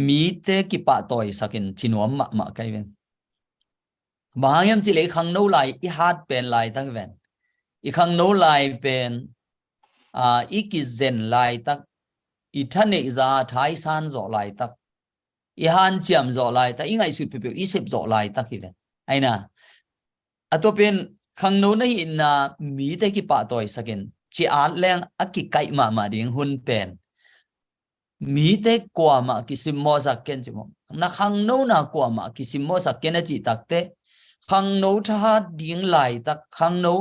mite kipahtawisakin ci nuam mahmah ka hi ven. Bang hang hiam cih leh i khangno lai, i hat pen laitak hi ven. I khangno lai pen, a, i kizen laitak, i thaneihza a thaisan zawh laitak, i hanciam zawh laitak, i ngaihsut peuhpeuh i sep zawh laitak hi ven. Aina, a tua pen khangno na hihna mite kipahtawisakin ci at leng a kikaih mahmah ding hun pen mite kuamah kisimmawhsak ken ci maw? Na khangnona kuamah kisimmawhsak ken a cih takte, khangno thahat ding laitak, khangno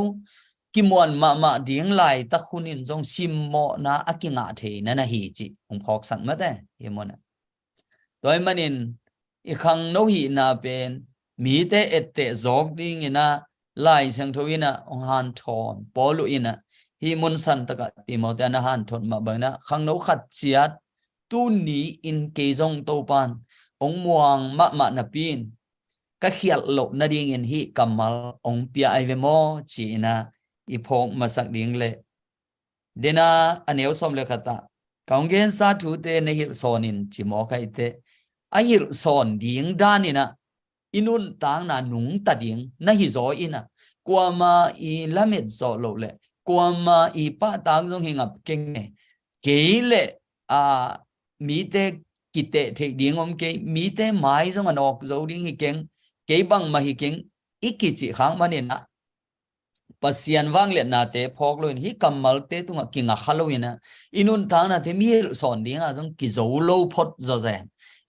kimuan mahmah ding laitak hunin zong simmawhna a kingah theina na hi cih hong phawksak mate, hi mawna. Tua ahih manin i khangno hihna pen mite etteh zawk dingin ah Lai Siangtho in ah hong hanthawn, Paul uh in ah hih mun santakah Timote a na hanthawn mah bangin ah khangno khat ciat tuni in kei zong Topan hong muang mahmah napi in ka khialh loh nadingin hih kammal hong pia ahi ve maw ci-in ah i phawk masak ding leh, dena a neu sawm le khatah ka hong gensa thute na hilh sawn in ci mawk ahih teh, a hilh sawn ding danin ah i nuntakna nungta ding na hi zaw in ah, kuamah i lamet zawh loh le kuamah i pahtak zong hi ngap keng e. Kei le, a, mite kiteh theih ding om kei, mite mai zong a nawk zo ding hi keng, kei bangmah hi keng, i kicih khak manin ah Pasian vangliatnate phawk loin, hih kammalte tungah kingakha loin ah i nuntaknate mi hilh sawn dingah zong kizo lo phot zawzen.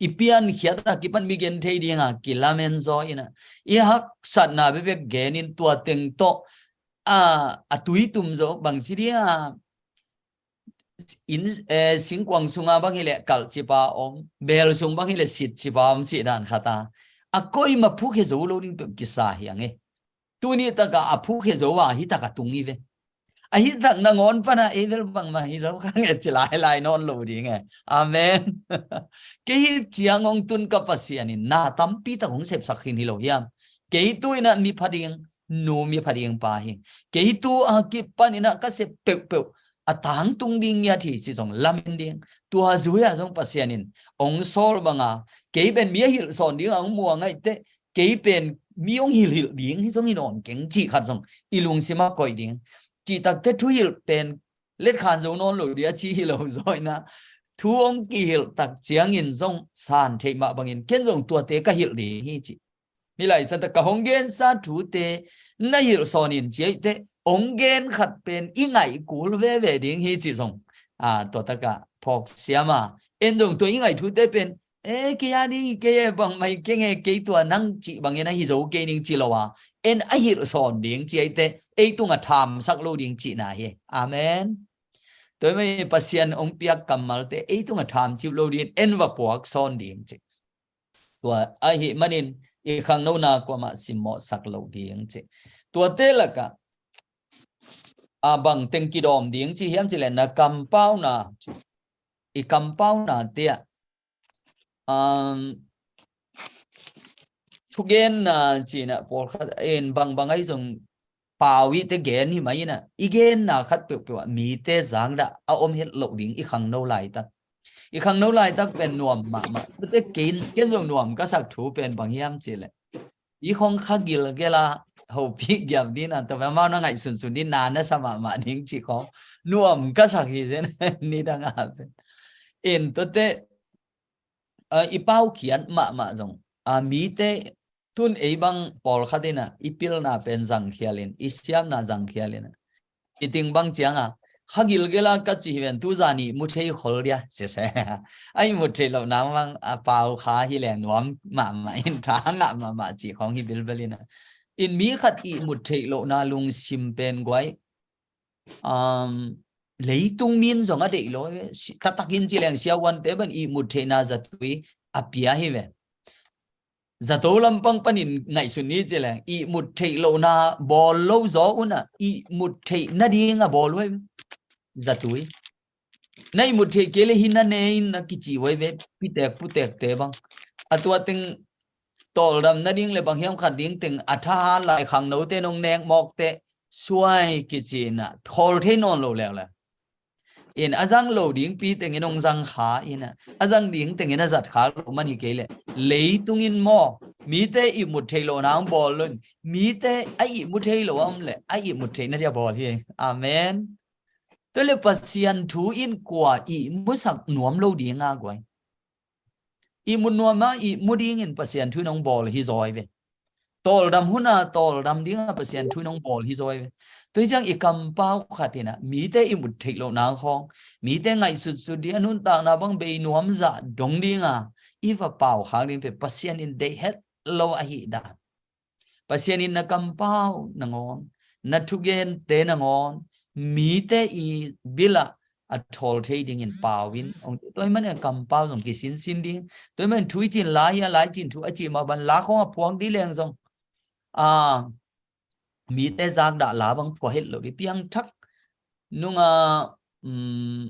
I piankhiat a kipan mi gen thei dingah kilamen zaw in ah, i haksatna bekbek genin tua teng tawh, a, a tuitum zo bangci dingah in, eh, singkuang sunga bang hileh kalhcipa om, bel sung bang hileh sitcipa om cih dan khata a koima phukhia zo lo ding peuh kisa hi ang e. Tuni takah a phukhia zo a hih takah tung hi ve. A hih tak nangawn pana ei bel bangmah hi zo kha nge ci lailai nawn lo ding e. Amen. Kei hih ciang hong tun ka Pasian in na tampi tak hong sepsak khin hi lo hiam? Kei tu in ah mi pha ding nu mi pha ding pa hi. Kei tu a kipan in ah ka sep peuhpeuh a tangtung ding ngiat hi ci zong lamen ding. Tua zui-ah zong Pasian in hong sawl banga kei pen mi a hilh sawn ding a hong muang ahih teh, kei pen mi hong hilhhilh ding hi zong hi nawn keng cih khat zong i lungsim ah koih ding. Cih takte thuhilh pen letkhan zo nawn lo ding a ci hi lo zaw in ah, thu hong kihilh tak ciangin zong san theih mah bangin ken zong tuate ka hilh ding hi ci. Hih lai santa ka hong gensa thute na hilh sawn in ci ahih teh, hong gen khat pen i ngaih kul veve ding hi cih zong, a, tua takah phawk siam a. En zong tua i ngaih thute pen, e, kei a ding hi kei e, bangmah hi keng e, kei tua nang cih bangin ahi zo kei ning ci lo a, en a hilh sawn ding ci ahih teh ei tungah thamsak lo ding cihna hi. Amen. Tua ahih manin Pasian hong piak kammalte ei tungah tham cih lo dingin en va puak sawn ding ci. Tua ahih manin i khangnona kuamah simmawhsak lo ding ci. Tuate lakah, a, bang teng kidawm ding ci hiam cih leh na kampauna, i kampaunate ah, um, thugenna cih in ah pawlkhat in bangbang ahi zong pau i te gen hi mah in ah, i genna khat peuhpeuh ah mite zakdah a om het loh ding i khangno laitak. I khangno laitak pen nuam mahmah. Tua te ken, ken zong nuam ka sak thu pen bang hiam cih leh, i khong kha gilgel a hopih giap ding a, tua pen amau na ngaihsunsun ding, na na sa mahmah ding cih khong nuam ka sak hi zen nidang a pen. In tua te, a, i paukhiat mahmah zong, a, mite tun ei bang pawlkhat in ah i pilna pen zangkhial in, i siamna zangkhial in ah, i ting bang ciang a, kha gilgel a ka cih hi ven, tu zan ihmu thei khol dia, sese. A ihmut theih lohna bang a pau kha hi leng nuam mahmah in, tha ngah mahmah cih khong hi bilbel in ah. In mi khat ihmut theih lohna lungsim pen guai, um, leitung min zong a deih lo hi ve. Si-, taktak in ci leng siavuante bang ihmut theihna zatui a pia hi ve. Zato lampang panin ngaihsun ni ci leng, ihmut theih lohna bawl lo zaw un ah ihmut theih nading a bawl uh hi ve. Zatui. Na ihmut theih kei leh hi na ne in na kici uh hi ve, pitek putekte bang. A tua teng tawldam nading le bang hiam khat ding teng a thahat lai khangnote nong nek mawk teh suai kici in ah khawl thei nawn lo leuleu. In a zang lo dingpi tengin hong zang kha in ah, a zang ding tengin a zat kha lo man hi kei leh, leitung in maw, mite ihmut theih lohna hong bawl lo in, mite a ihmu thei lo a om leh a ihmut theih nadia bawl hi. Amen. Tua leh Pasian thu in kua ihmusak nuam lo ding a guai. Ihmut nuam a ihmu dingin Pasian thu in hong bawl hi zaw hi ve. Tawldam hun a tawldam ding a Pasian thu in hong bawl hi zaw hi ve. Tua hi ciang i kampau khat in ah mite ihmut theih lohna khong, mite ngaihsutsut ding a nuntakna bang bei nuam zah dong ding a i va pau khak ding pen Pasian in deih het lo ahih dan. Pasian in na kampau nangawn, na thugente nangawn, mite i bil ah a thawl thei dingin pau in. Tua hi manin kampau zong kisinsin ding. Tua hi manin thu i cih in la hi a, la i cih in thu a cih mah bang la khong a phuak ding leng zong, a, mite zakdah la bang phuak het lo ding. Piangthak nung a, um,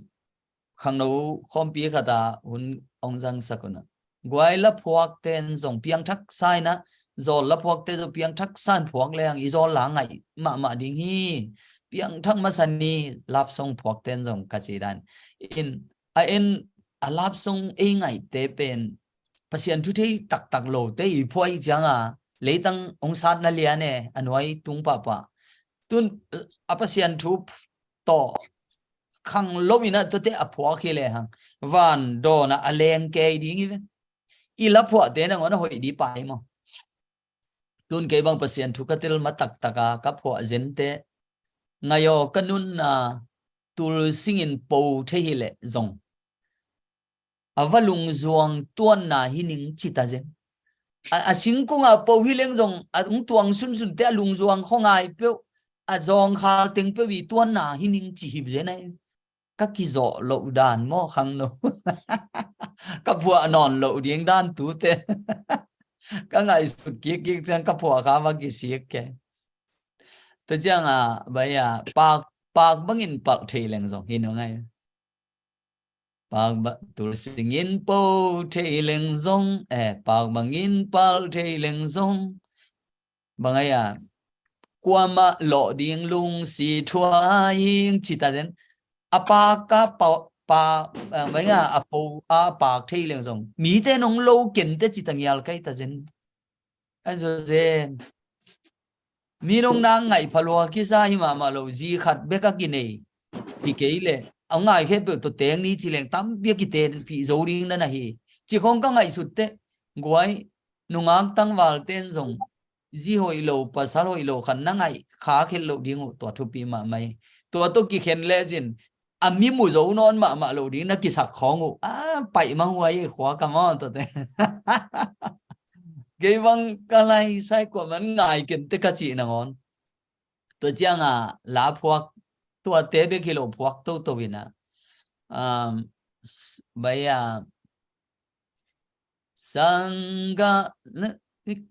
khangno khawmpi khat a hun hong zangsak un ah, guai la phuakte in zong piangthak sa in ah, zawl la phuakte zong piangthak sa in phuak leng i zawl la ngaih mahmah ding hi. Piangthak masa ni love song phuakte in zong ka ci dan. In a en a love song ei ngaihte pen Pasian thu thei taktak lote i phuak hi ciang a, leitang hong satna lian e, a nuai tung pahpah. Tun a Pasian thu tawh khang lo in ah tuate a phuak hi lehang van dawn ah a leng kei ding hi ve. I la phuahte nangawn a hoih ding pai maw? Tun kei bang Pasian thu ka tel ma taktak a ka phuah zente, ngai aw, ka nunna tul singin po thei hi leh zong a va lungzuang tuanna hi ning ci ta zen. A, a singkung a po hi leng zong a hong tuang sunsunte a lungzuang khawngai peuh, a zawngkhal teng peuh i tuanna hi ning ci hi zen ai. Ka kizawh loh dan maw khangno? Ka phuah nawn loh ding dan tute. Ka ngaihsut kikkik ciang ka phuah kha va kisik ke. Tua ciang a, bai a, pak, pak bangin palh thei leng zong hi nung ai. Pak ba, tul singin po thei leng zong, eh, pak bangin palh thei leng zong. Bang ai a, kuamah lawh ding lungsi thuai ing ci ta zen. A pak a pa, pa, eh, bang a, a po a pak thei leng zong, mite nong lo kente ci ta ngial kai ta zen. A zo zen. Mi nong nang ngaih phalua kisa hi mahmah lo, zi khat bek a kinei hi kei leh, a ngai khe peuh tawh teng ni ci leng tampi a kitenpih zo ding na na hi. Ci khong ka ngaihsut teh, guai, nungak tangvalte in zong zi hoih lo, pasal hoih lo khat na ngaih kha khet loh ding uh, tua thupi mahmah hi. Tua tawh kikhen lecin a mi mu zo nawn mahmah lo ding na kisak khawng uh, a, paih mang huai khua ka maw tua te. Kei bang ka lai sai kua man ngai kente ka cih nangawn. Tua ciang a la phuak, tuate bek hi lo phuak toto in a, um, bai a, sangga,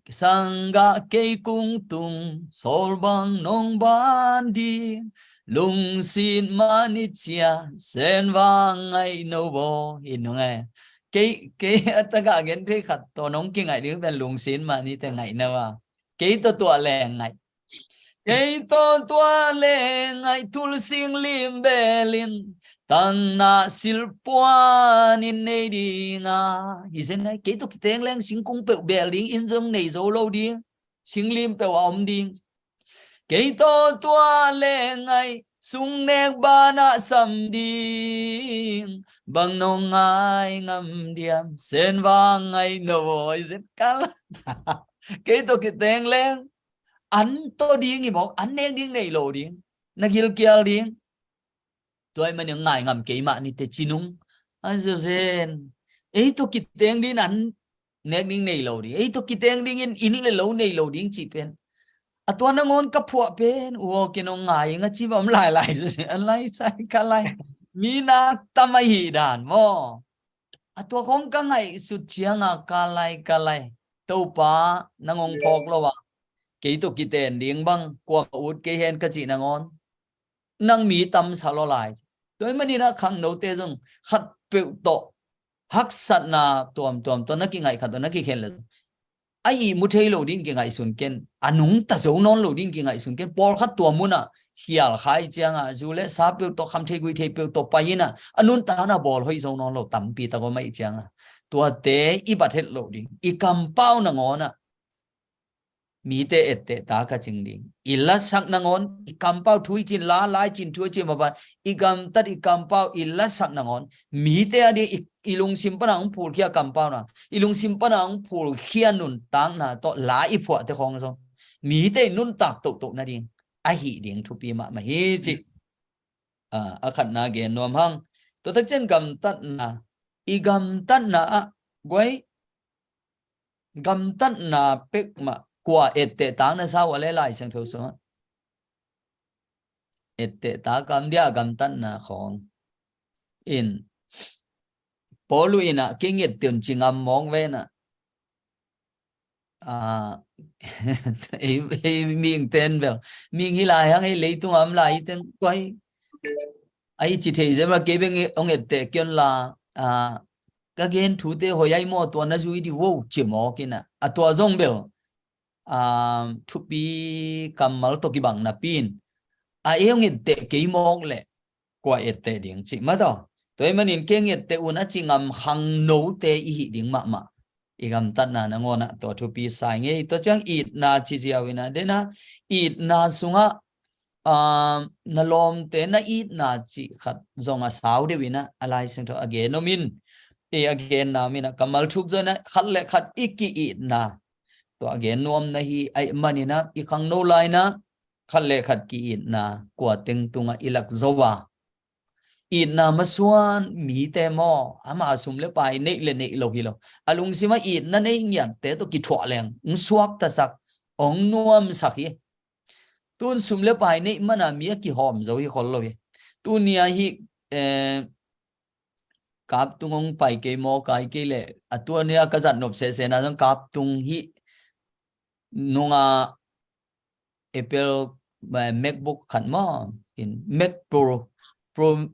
sangga kei kung tung, sawl bang nong ban ding, lungsit mah ni cia, sen vang ngaih no baw, hi nung e. Kei, kei a takah gen thei khat tawh nong kingaih ding pen lungsim mah nite ngaih na va. Kei tawh tua leng ngaih. Kei tawh tua leng ngaih thul sing lim belin tangna silpuan in nei dinga. Hi zen ai, kei tawh kiteng leng singkung peuh bel ding in zong nei zo lo ding. Singlim peuh a om ding. Kei tawh tua leng ngaih sung nek banah sam ding bang nong ngai ngam diam, sen vang ngaih no voi zet kal. Kei tawh kiteng leng an tawh ding hi mawk, an nek ding nei lo ding, na gilkial ding. Tua ahih manin ngai ngam kei mah nite ci nung. A zo zen. Ei tawh kiteng ding an nek ding nei lo ding. Ei tawh kiteng dingin inn le lo nei lo ding cih pen. A tua nangawn ka phuah pen, u aw, kei nong ngai ing a ci bang om lailai zo zen. An lai sai ka lai. Mi nak tam ahih dan maw. A tua khong ka ngaihsut cianga ka lai ka lai. Topa nang hong phawk lo a, kei tawh kiten ding bang kuamah ut kei hen ka cih nangawn nang mi tamsa law lai. Tua ahih manin a khangnote zong khatpeuh tawh haksatna tuamtuam tawh na kingaih khat tawh na kikhen le zong a ihmu thei lo ding kingaihsun ken, a nungta zo nawn lo ding kingaihsun ken. Pawlkhat tua munah khial kha ih cianga zu le sa peuh tawh, kham thei guih thei peuh tawh pai inah a nuntakna bawl hoih zo nawn lo tampi tak om ahih cianga, tuate i bat het loh ding, i kampau nangawnah mite etteh ta ka cing ding. I lasak nangawn, i kampau thu i cin, la lai cin, thu i cin maban, i gamtat i kampau i lasak nangawn mite a ding i, i lungsim pana hong phulkhia kampau na, i lungsim pana hong phulkhia nuntakna tawh la i phuahte khong zong mite i nuntak tohtoh nading ahih ding thupi mahmah hi cih. A, a khatna gen nuam hang. Tua tak cian gamtatna, i gamtatna ah guai, gamtatna pekmah kua etteh tak na sa uh a le Lai Siangtho sungah? Etteh tak am dia gamtatna khong in Paul uh inah kei nget teun ci ngam mawk venah. A, ei, ei mihing ten bel mihing hi lai hang, ei leitung am lai teng koi ai ci thei zem la kei beng ong etteh kion la, a, ka gen thute hoi ai maw, tua na zui di vo ci mawk inah a tua zong bel, a, thupi kammal tawh kibang napi in a, ei ong etteh kei mawk leh kua etteh ding cih mah tawh. Tua ahih manin kei ong etteh un a ci ngam khangnote i hih ding mahmah. I gamtatna nangawnah tua thupi sa ing ei. Tua ciang itna ci ziau inah dena, itna sungah, a, na lawmte na itna cih khat zong a sau deuh inah a Lai Siangtho a gen om in, i a genna om inah kammal thuk zaw inah khat le khat i ki-itna tua a gen nuam na hi ahih maninah i khangno lai inah khat le khat ki-itna kua teng tungah i lak zo a, itna masuan mite maw, ama sum le pai neih le neih lo hi lo, a lungsimah itna nei ngiatte tawh kithuah leng ong suaktasak, ong nuamsak hi. Tun sum le pai neih mana mi a kihawm zo hi khol lo hi. Tuni a hi, eh, Kaptung ong pai kei maw, kai kei leh a tua nia ka zat nop sehsehna zong Kaptung hih nunga Apple, eh, MacBook khat maw, in Mac Pro, Pro,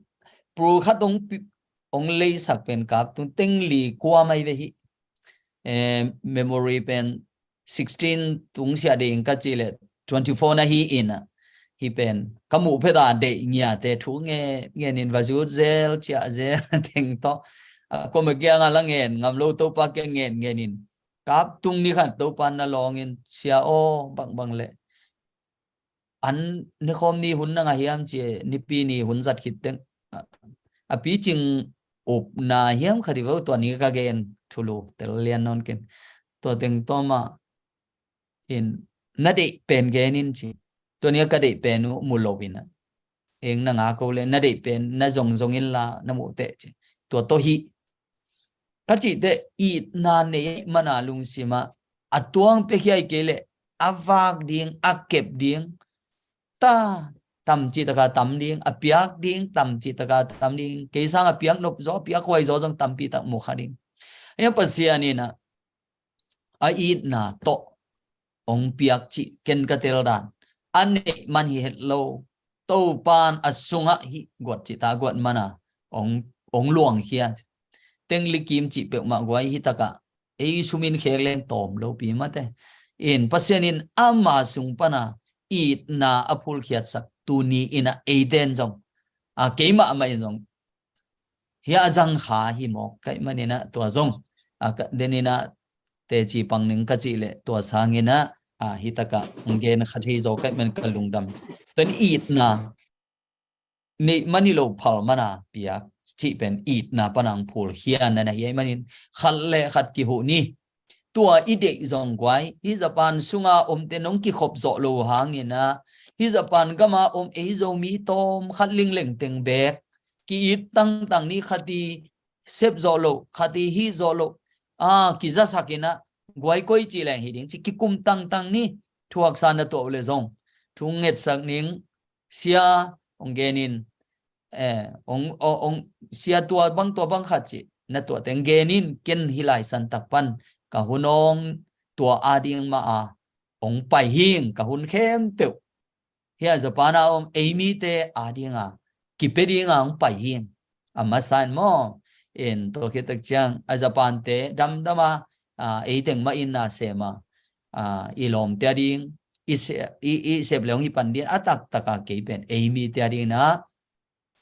Pro khat ong pi-, ong leisak pen Kaptung teng li kua mai ve hi. Eh, memory pen sixteen tung sia ding ka ci le twenty four na hi in a, hi pen ka muh phet a deih ngiate thu nge, ngenin va zut zel ciah zel teng tawh a koma kianga la ngen ngam lo Topa kia ngen ngenin Kaptung ni khat Topa na lawngin sia aw bangbang le an nikhawm ni hun na ngah hiam ci, nipi ni hun zat khit teng a, a picing upna hiam khat i vo tua ni ka gen thulu tel lian nawn ken. Tua teng tawma in na deih pen gen in ci. Tua ni ka deih pen uh mu lo in a, eng na ngak o le na deih pen na zong zong in la na muh teh ci. Tua tawh hi ka cih teh itna nei mana lungsimah a tuang pia hiai kei leh a vak ding, a kep ding ta tam cih taka tam ding, a piak ding tam cih taka tam ding, kei sang a piak nop zaw, a piak huai zaw zong tampi tak mu kha ding. Ahi a Pasian in a, a itna tawh ong piak cih ken ka tel dan a neih man hi het lo. Topan a sungah hih guat cih ta guat mana ong, ong luang khia. tengli kim cih peuhmah guai hi takah ei sumin khek leng tawm lopi mate. In Pasian in ama sung pana itna a phulkhiatsak tuni inah eiten zong, a, keimah mah in zong hia a zang kha hi mawk kaih maninah tua zong, a, ka, deninah teci pang ning ka cih leh tua sanginah, a, hi takah hong gen kha thei zaw kaih man ka lungdam. Tuan itna neih mani lo phal mana piak cih pen itna pana ang phul hian nana hiai manin khat le khat kihuh ni. Tua i deih zong guai, hi Japan sunga omte nong kikhop zawh lo hangina, hi Japan gama om ei Zomi tawm khat lingleng teng bek ki-it tangtang ni, khat i sep zawh lo, khat i hih zawh lo, a, kizasak inah guai koi cih leng hi ding ci kikum tangtang ni. Thuaksa na tuah uh le zong thu ngetsak ning, sia hong genin, eh, hong, hong, hong, sia tua bang tua bang khat cih na tuah teng genin, ken hi lai santak pan ka hun hong tua ading mah a hong pai hing, ka hun khempeuh hia Japan a om ei mite adinga kipia dinga hong pai hing. A masa in maw, in tua khit tak ciang a Japan te damdama, a, ei teng mah in na sema, a, i lawmte ading i se, i, i sep le hong hi pan din a taktaka kei pen ei mite ading na,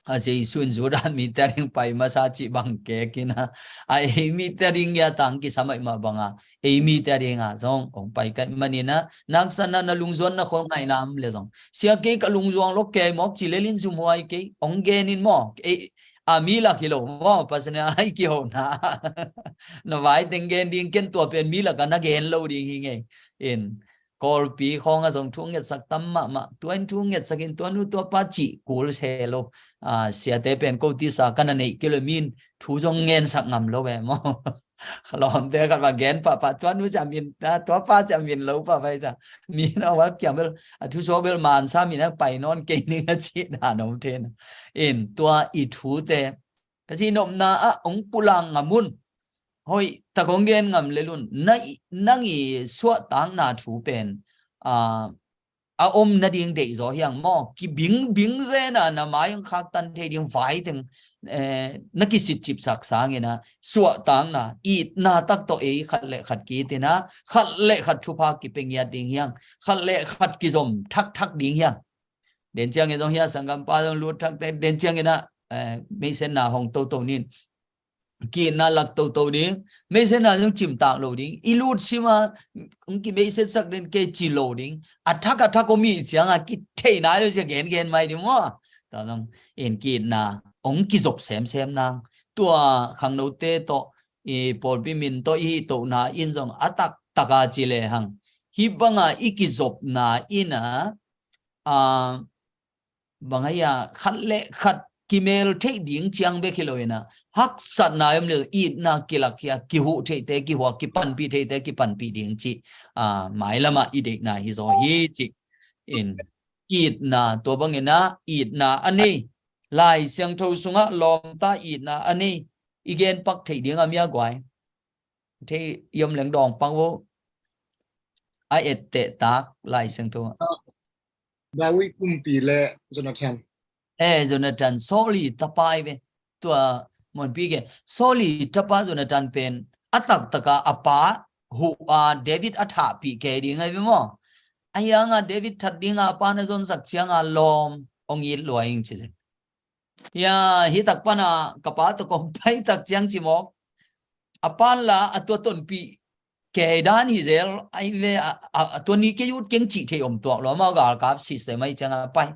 a, Jesu in Judah mite ading pai masa cih bang kek ina, a, ei mite ading ia tang kisam aih mah banga ei mite adinga zong hong pai kaih manina, naksa na na lungzuan na khol ngaihna am le zong sia kei ka lungzuang lo kei mawk ci lelin zumhuai kei hong genin maw, ei, a, mi lak hi lo maw, Pasian a i kihona na vai teng gen ding, ken tua pen mi laka na gen lo ding hi ngei. In Kawlpi khawng a zong thu ngetsak tam mahmah, tua in thu ngetsak in tua nu tua pa cih kul se lo. A, siate pen ko tisa ka na neih kilo min thu zong ngensak ngam lo ve maw. Lawmte khat va gen pahpah tua nu cia min, a, tua pa cia min lo pahpah cia min a va kiam bel, a, thu suak bel mansa min a pai nawn kei ning a cih dan om thei na. In tua i thute ka cih nopna ah hong pulak ngam un. Hoih tak hong gen ngam lel un. Na i, nang i suahtakna thu pen, a, a om nading deih zaw hiang maw? Kibingbing zena na mai hong khaktan thei ding vai teng, eh, na kisitcipsak sangina suahtakna, itna tak tawh ei khat le khat ki-itina khat le khat thupha kipia ngiat ding hiang, khat le khat kizom thakthak ding hiang. Den ciangin zong hia sanggampa zong lut thakte, den ciangin ah, eh, meisenna hong toto nin, ki-itna lak toto ding, meisenna zong cimtak lo ding, i lut sima hong kimeisetsak den kei ci lo ding, a thak a thak om i cianga kithei nai lo cia gengen mai ding maw? Tua zong in ki-itna hong kizop semsem nang, tua khangnote tawh, i pawlpi min tawh i hih tohna in zong a taktaka ci lehang hih banga i kizopna ina, a, bang aia khat le khat kimel theih ding ciang bek hi lo ina, haksatna om le itna kilak hia, kihuh theihte kihuak, kipanpih theihte kipanpih ding cih, a, mailamah i deihna hi zaw hi cih. In itna, tua bangina itna a nei, Lai Siangtho sungah lawmta itna a nei i gen pak theih ding a mia guai. Thei i om leng dawng pak vo. A etteh tak Lai Siangtho ah. David kumpi le Jonathan. Eh, Jonathan, Saul i tapa i ve. Tua muanpi ke, Saul i tapa Jonathan pen a taktaka a pa huh a David a thahpih kei ding ai ve maw? A hianga David that dinga a pa na zonsak cianga lawm hong it lua ing ci. Hia, hih tak pana ka pa tawh kong pai tak ciang ci mawk. A pan la a tua tonpih kei dan hi zel ai ve, a, a, a tua ni kei ut keng cih thei om tuak lo, amau galkap system ai cianga pai.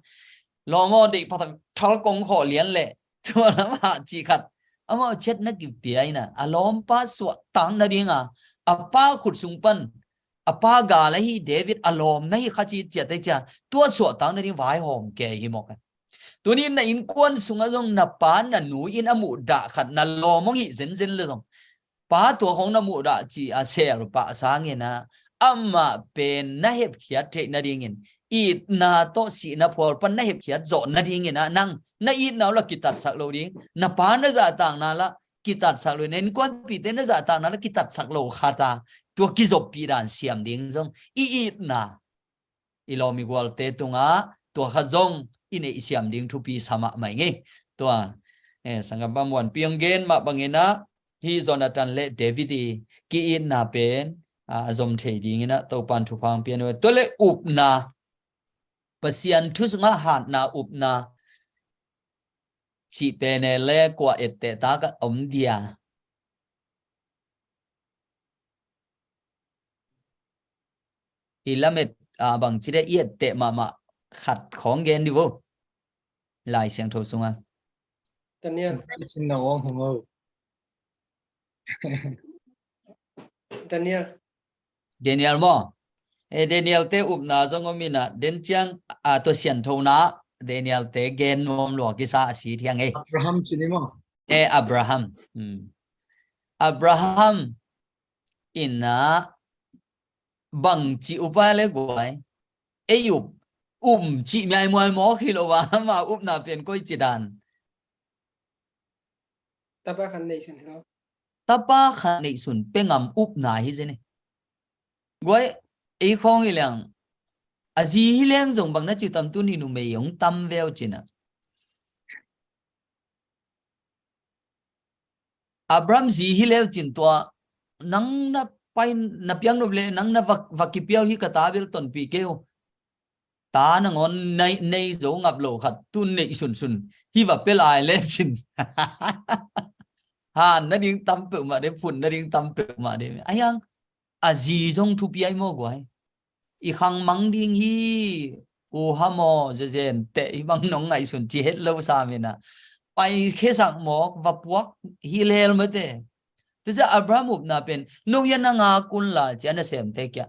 Lawm aw, deih phatak thal kong khawh lian leh tua lamah cih khat amau ciat na kipia ina, a lawmpa suahtak nadinga a pa khut sung pan a pa gal ahi David a lawm na hi kha ci ciat ai cia, tua suahtak nading vaihawm kei hi mawk. Tunin na innkuan sungah zong na pa na nu in a muhdah khat na lawm hong hih zenzen le zong, pa tua khong na muhdah ci a sel pah sangin ah amah pen na hepkhiat theih nadingin, itna tawh sihna phual pan na hepkhiat zawh nadingin ah nang na itna uh la kitatsak lo ding, na pa na zahtakna la kitatsak lo, na innkuanpihte na zahtakna la kitatsak lo khata, tua kizoppih dan siam ding zong i itna i lawm i gualte tungah tua khat zong i neih siam ding thupi sa mahmah ing ei. Tua, eh, sanggampa muanpi hong gen mah bangin ah, hih Jonathan le David i ki-itna pen a, a zom thei dingin ah Topan thupha hong pia ni. Tua le upna, Pasian thu sungah hatna upna cih pen e le kua etteh tak a om dia? I lamet a bangci de i etteh mahmah khat khawng gen di vo. Lai Siangtho sungah. Daniel. Isin na wang hong o. Daniel. Daniel maw? E, Daniel te upna zong om ina, den ciang a, tua sianthona Daniel te gen nuam lua kisa a si thiang e. Abraham ci ni maw? E, Abraham. Hmm. Abraham ina bangci upa le guai. Ei up, um ci miai muai mawk hi lo a, ama upna pen koi ci dan. Tapa khat neihsun hi lo. Tapa khat neihsun pe ngam upna hi zen e. Guai, ei khawng hi leng, a zi hi leng zong bang na ci tam tu ni numei hong tam veu cina. Abraham zi hi leu cin tua, nang na pai na piang nop le, nang na va, va kipiau hi ka ta bel tonpih keu. Ta nangawn nei, nei zo ngap lo khat, tu neih sunsun. Hi va pe lai le cin. Ha, na ding tam peuhmah de, phun na ding tam peuhmah de. A hiang, a zi zong thupi ai maw guai. I khang mang ding hi, u ha maw, zezen teh hi bang nong ngaihsun ci het lo sa mina. Pai khesak mawk, va puak hi lel mate. Tusia Abraham upna pen, no hian a ngak un la, ci a nasemte kia.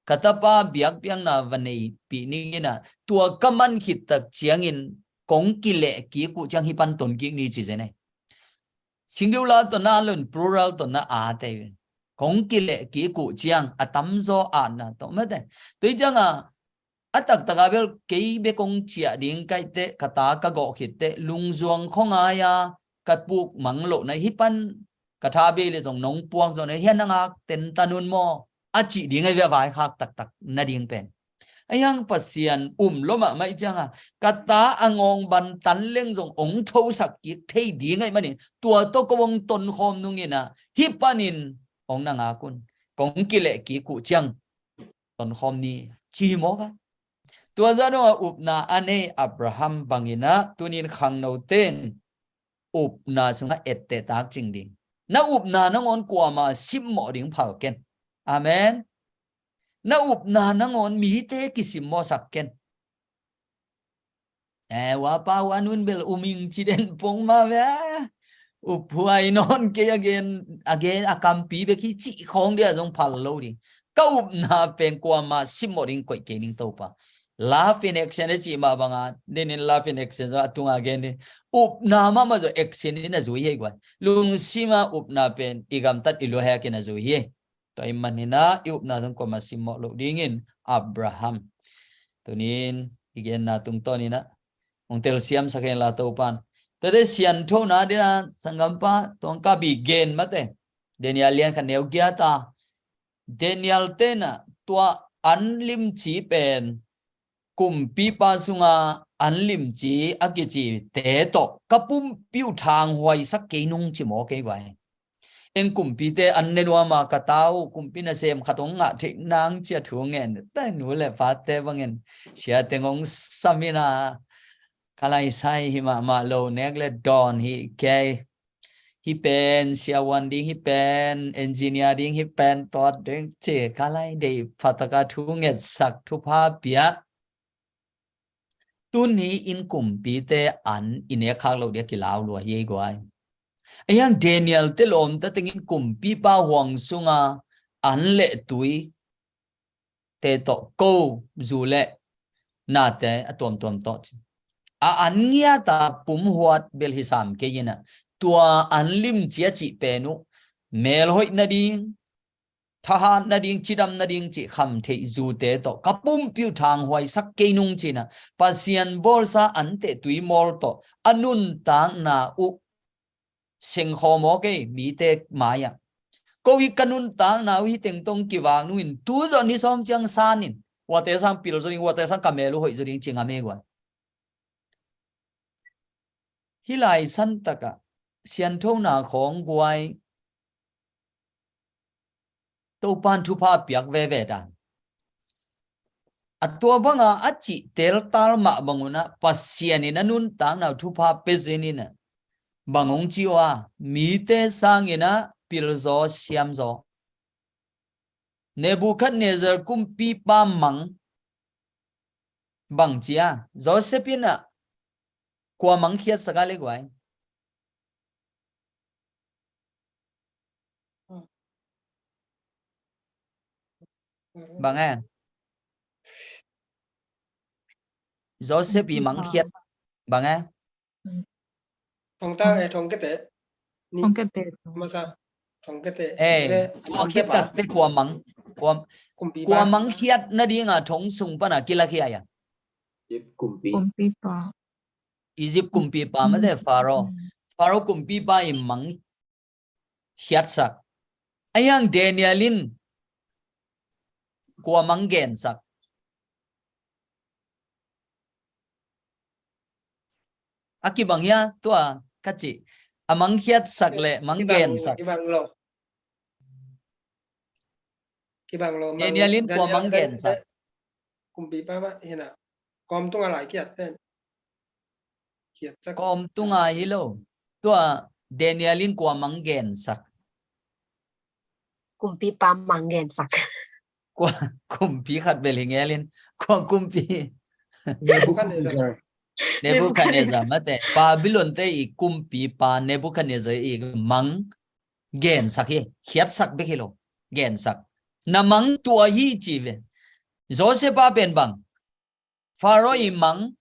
Ka tapa biakpiakna va neipih ning ina, tua ka man khit tak ciangin kong kileh kik uh ciang hi pan ton kik ni ci zen e. Singular tawh na lun plural tawh na a tei ve. Kong kileh kik uh ciang a tamzaw atna tawh mate. Tui cianga a taktak a bel kei bek kong ciah ding kaih teh ka ta ka gawh khit teh lungzuang khawngai a ka puk mang lohna hi pan ka tha bei le zong nong puak zawh na hian a ngak tentan un maw a cih ding ai ve a vaikhak taktak na ding pen. A hiang Pasian um lo mahmah i cianga ka ta a ngawng ban tan leng zong ong thosak kik thei ding aih manin tua tawh ko ong tonkhawm nungina hi panin ong na ngak un kong kileh kik uh ciang tonkhawm ni ci hi mawk a. Tua zan a upna a nei Abraham bangina tunin khangno ten upna sungah etteh tak cing ding. Na upna nangawn kuama simmawh ding phal ken. Amen. Na upna nangawn mite kisimmawhsak ken. E, uapa uanun bel uming ci den pong ma ve. Uphuai nawn kei a gen, a gen a kampi bek hi cih khawng dia zong phal lo ding. Ka upna pen kuama simmawh ding koih kei ning Topa. Love in action e cih mah banga, denin love in action zong a tunga gen ding. Upna mahmah zong action in a zui hi guai. Lungsima upna pen i gamtat i luahek in a zui hi. Tua i maninah i upna zong kuama simmawh loh dingin Abraham tunin i genna tungtawninah hong telsiamsak hen la Topan. Tuate sianthona dina sanggampa tuangkapi gen mate. Daniel lian khat neu giata. Daniel tena tua an limci pen kumpipa sunga an limci a kici te tawh ka pumpiu thanghuaisak kei nung ci maw kei vai. En kumpite an ne nuama ka tau kumpi nasem khat hong ngah theih nang cia thu ngen. Tai nu le fate bangin sia teng hong samina ka laisai hi mahmah lo nek le dawn hi kei. Hi pen siavuan ding, hi pen engineer ding, hi pen tawt ding ci ka lai dei phataka thu ngetsak thupha pia. Tuni in kumpite an i nek khak loh dia kilau lua hi ei guai. A hiang Daniel te lawmta tengin kumpipa huang sunga an le tui te tawh ko zu le nate a tuamtuam tawh ci. A an ngiata pumhuat bel hi sam kei ina tua an limci a cih pen uh melhoih nading thahat nading cidam nading cih kham theih zute tawh ka pumpiu thanghuaisak kei nung cina Pasian bawlsa an teh tui mawl tawh a nuntakna uh sengkhawm aw kei mite mai-ah. Ko hi ka nuntakna uh hi tengtong kivak nungin tu zawh ni sawm ciang sanin uate sang pil zaw ding uate sang ka mel uh hoih zaw ding cingam e guai. Hih lai santakah sianthona khawng guai Topan thupha piak veve dan. A tua banga a cih teltal mah bangunah Pasian in a nuntakna uh thupha pia zin inah bang hong ci uh a, mite sanginah pilzaw siamzaw. Nebuchadnezzar kumpipa mang bang cia Joseph inah kua mang khiatsak a le guai? Bang e? Joseph i mang khiat bang e? Thong ta e, thong kete. Thong kete. Masa thong kete. Eh, kua khiat takte kua mang, kua mang khiat nadinga thong sung pana kilakhia ya? Egypt kumpipa. Egypt kumpipa mate Pharaoh. Pharaoh kumpipa i mang khiatsak. A hiang Daniel in kua mang gensak? A kibang hia tua ka cih? A mang khiatsak le mang gensak. Kibang lo. Kibang lo. Daniel in kua mang gensak? Kumpipa mah hina. Kawm tunga lai khiat pen. Kawm tunga hi lo. Tua Daniel in kua mang gensak? Kumpipa mang gensak. Kua kumpi khat bel hi ngel in. Kua kumpi? Nebuchadnezzar. Nebuchadnezzar mate. Babylon te i kumpipa Nebuchadnezzar i mang gensak hi. Khiatsak bek hi lo. Gensak. Na mang tua hi ci ve. Joseph a pen bang? Pharaoh i mang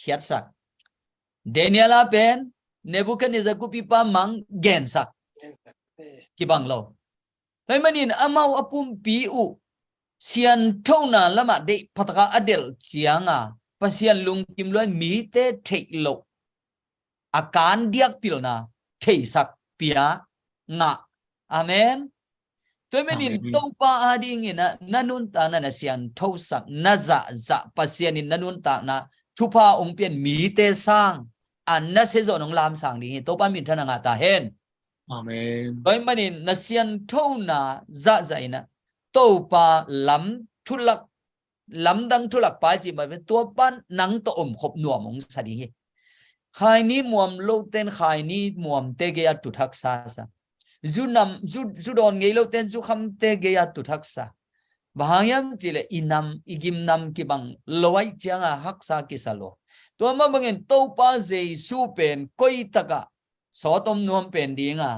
khiatsak. Daniel a pen Nebuchadnezzar kumpipa mang gensak. Kibang lo. Tua ahih manin amau a pumpi uh sianthona lamah deih phataka a delh cianga Pasian lungkim luai mite theih loh a kan diak pilna theisak pia ngah. Amen. Tua ahih manin Topa adingin ah na nuntakna na sianthosak, na zahzah, Pasian in na nuntakna thupha hong pian mite sang a na siazon hong lamsang ding hi. Topa minthanna ngah ta hen. Amen. Tua ahih manin na sianthona zahzah in ah Topa lam thulak lamdang thulak pai cih mah pen tua pan nang tawh omkhop nuam hong sa ding hi. Khaini muam lote in khaini muamte gei-a tuthaksa sa. Zu nam, zu, zu dawn ngei lote in zukhamte gei-a tuthaksa. Bang hang hiam cihleh i nam, i gimnam kibang lo ahih cianga haksa kisa lo. Tua mah bangin Topa Jesu pen koi takah sawt om nuam pen dinga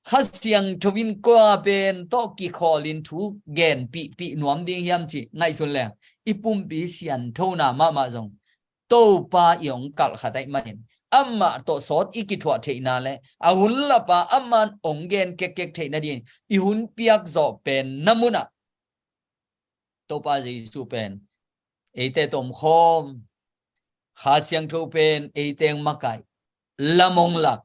Kha Siangtho in kua pen tawh kikhawl in thu genpihpih nuam ding hiam cih ngaihsun leng i pumpi sianthona mahmah zong Topa i hong kalh khat ahih manin amah tawh sawt i kithuah theihna le a hun lapa aman hong gen kekkek theihna dingin i hun piak zawh pen na munah Topa Jesu pen eite tomkhawm, Kha Siangtho pen eite hong makaih, lam hong lak.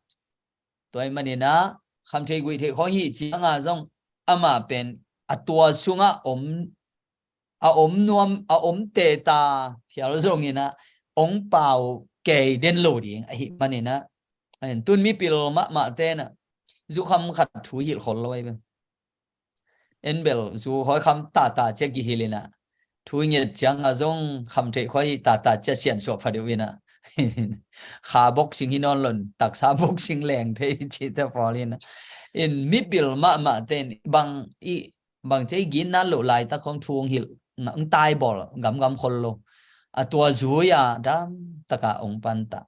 Tua ahih manin ah khamtheih guihtheih khawng hih cianga zong amah pen a tua sungah om, a om nuam, a om teta phial zongin ah hong pau kei den lo ding ahih manin ah, tun mipil mahmah ten ah zukham khat thu hilh khol lo ahi ve. En bel zu hawi kham tata cia kihilh in ah thu i nget ciangah zong khamtheih khua hi tata cia siansuah pha deuh in ah kha boxing hi nawn lo in taksa boxing leng thei cihte pawl in ah in mipil mahmah ten bang i bang cia i gin nat loh laitak khong thu hong hilh hong taibawl gamgam khol lo. A tua zui a dam taka hong panta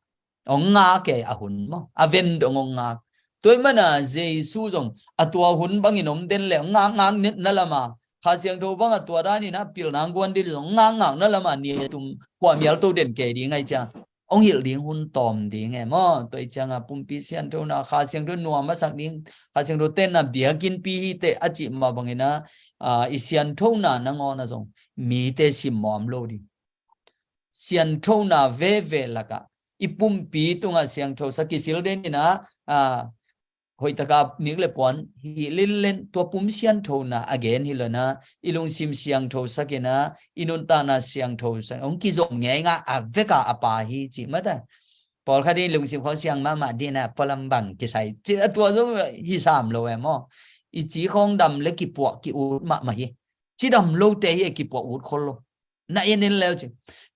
hong ngak e a hun maw, a ven dong hong ngak. Tua ahih mana Jesu zong a tua hun bangin om den le hong ngakngak na lama Kha Siangtho bang a tua danin a pilna hong guan dih zong hong ngakngak na lama ni a tum khuamial to den kei ding ahi ciang hong hilh ding hun tawm ding e maw. Tua ahi cianga pumpi sianthona Kha Siangtho nuam a sak ding, Kha Siangtho tenna biakinnpi hi teh a cih mah bangin a i sianthona nangawn a zong mite simmawh om lo ding. Sianthona veve lakah i pumpi tungah siangthosa kisil den in ah, hoihtaka nik le puan hi lillen tua pum sianthona a gen hi lo in ah i lungsim siangthosak in ah i nuntakna siangthosak hong kizom ngeingai a veka a pa hi cih mata. Pawlkhat in lungsim khawng siang mahmah dih in ah pualam bang kisai cih a tua zong hi sam lo e maw. i ci khawng dam le kipuah ki-ut mahmah hi. Cidam lote hi e, kipuah ut khol lo. Na en en leu cin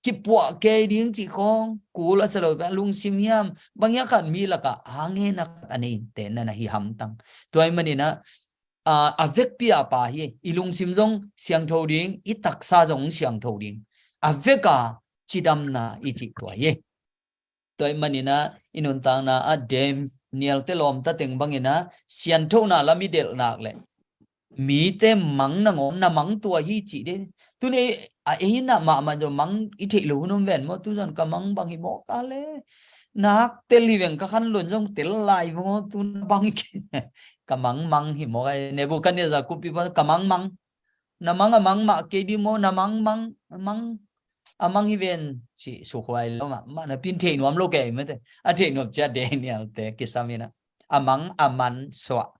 kipuah kei ding cih khawng kul a sa lo, a lungsim hiam? Bang hiam khat mi lakah a ngen a khat a nei in te na na hi hamtang. Tua ahih maninah a, a vekpi a pa hi. I lungsim zong siangtho ding, i taksa zong siangtho ding. A veka cidamna i cih tua hi. Tua ahih maninah i nuntakna ah Daniel te lawmta teng banginah sianthona lam i delh nak le mite mang nangawn na mang tua hi cih de. Tuni a ei na mahmah zong mang i theih lo hun om ven maw? Tu zon ka mang bang hi maw ka le? Nak tel hi veng, ka khan lon zong tel lai maw? Tu na bang hi ke. Ka mang mang hi maw? Nebuchadnezzar kumpipa ka mang mang. Na mang a mang mah kei di maw? Na mang mang, mang a mang hi ven ci sukhuai lo mah. Mah na pin thei nuam lo kei mate. A thei nuam cia Daniel te kisam inah a mang a man suah.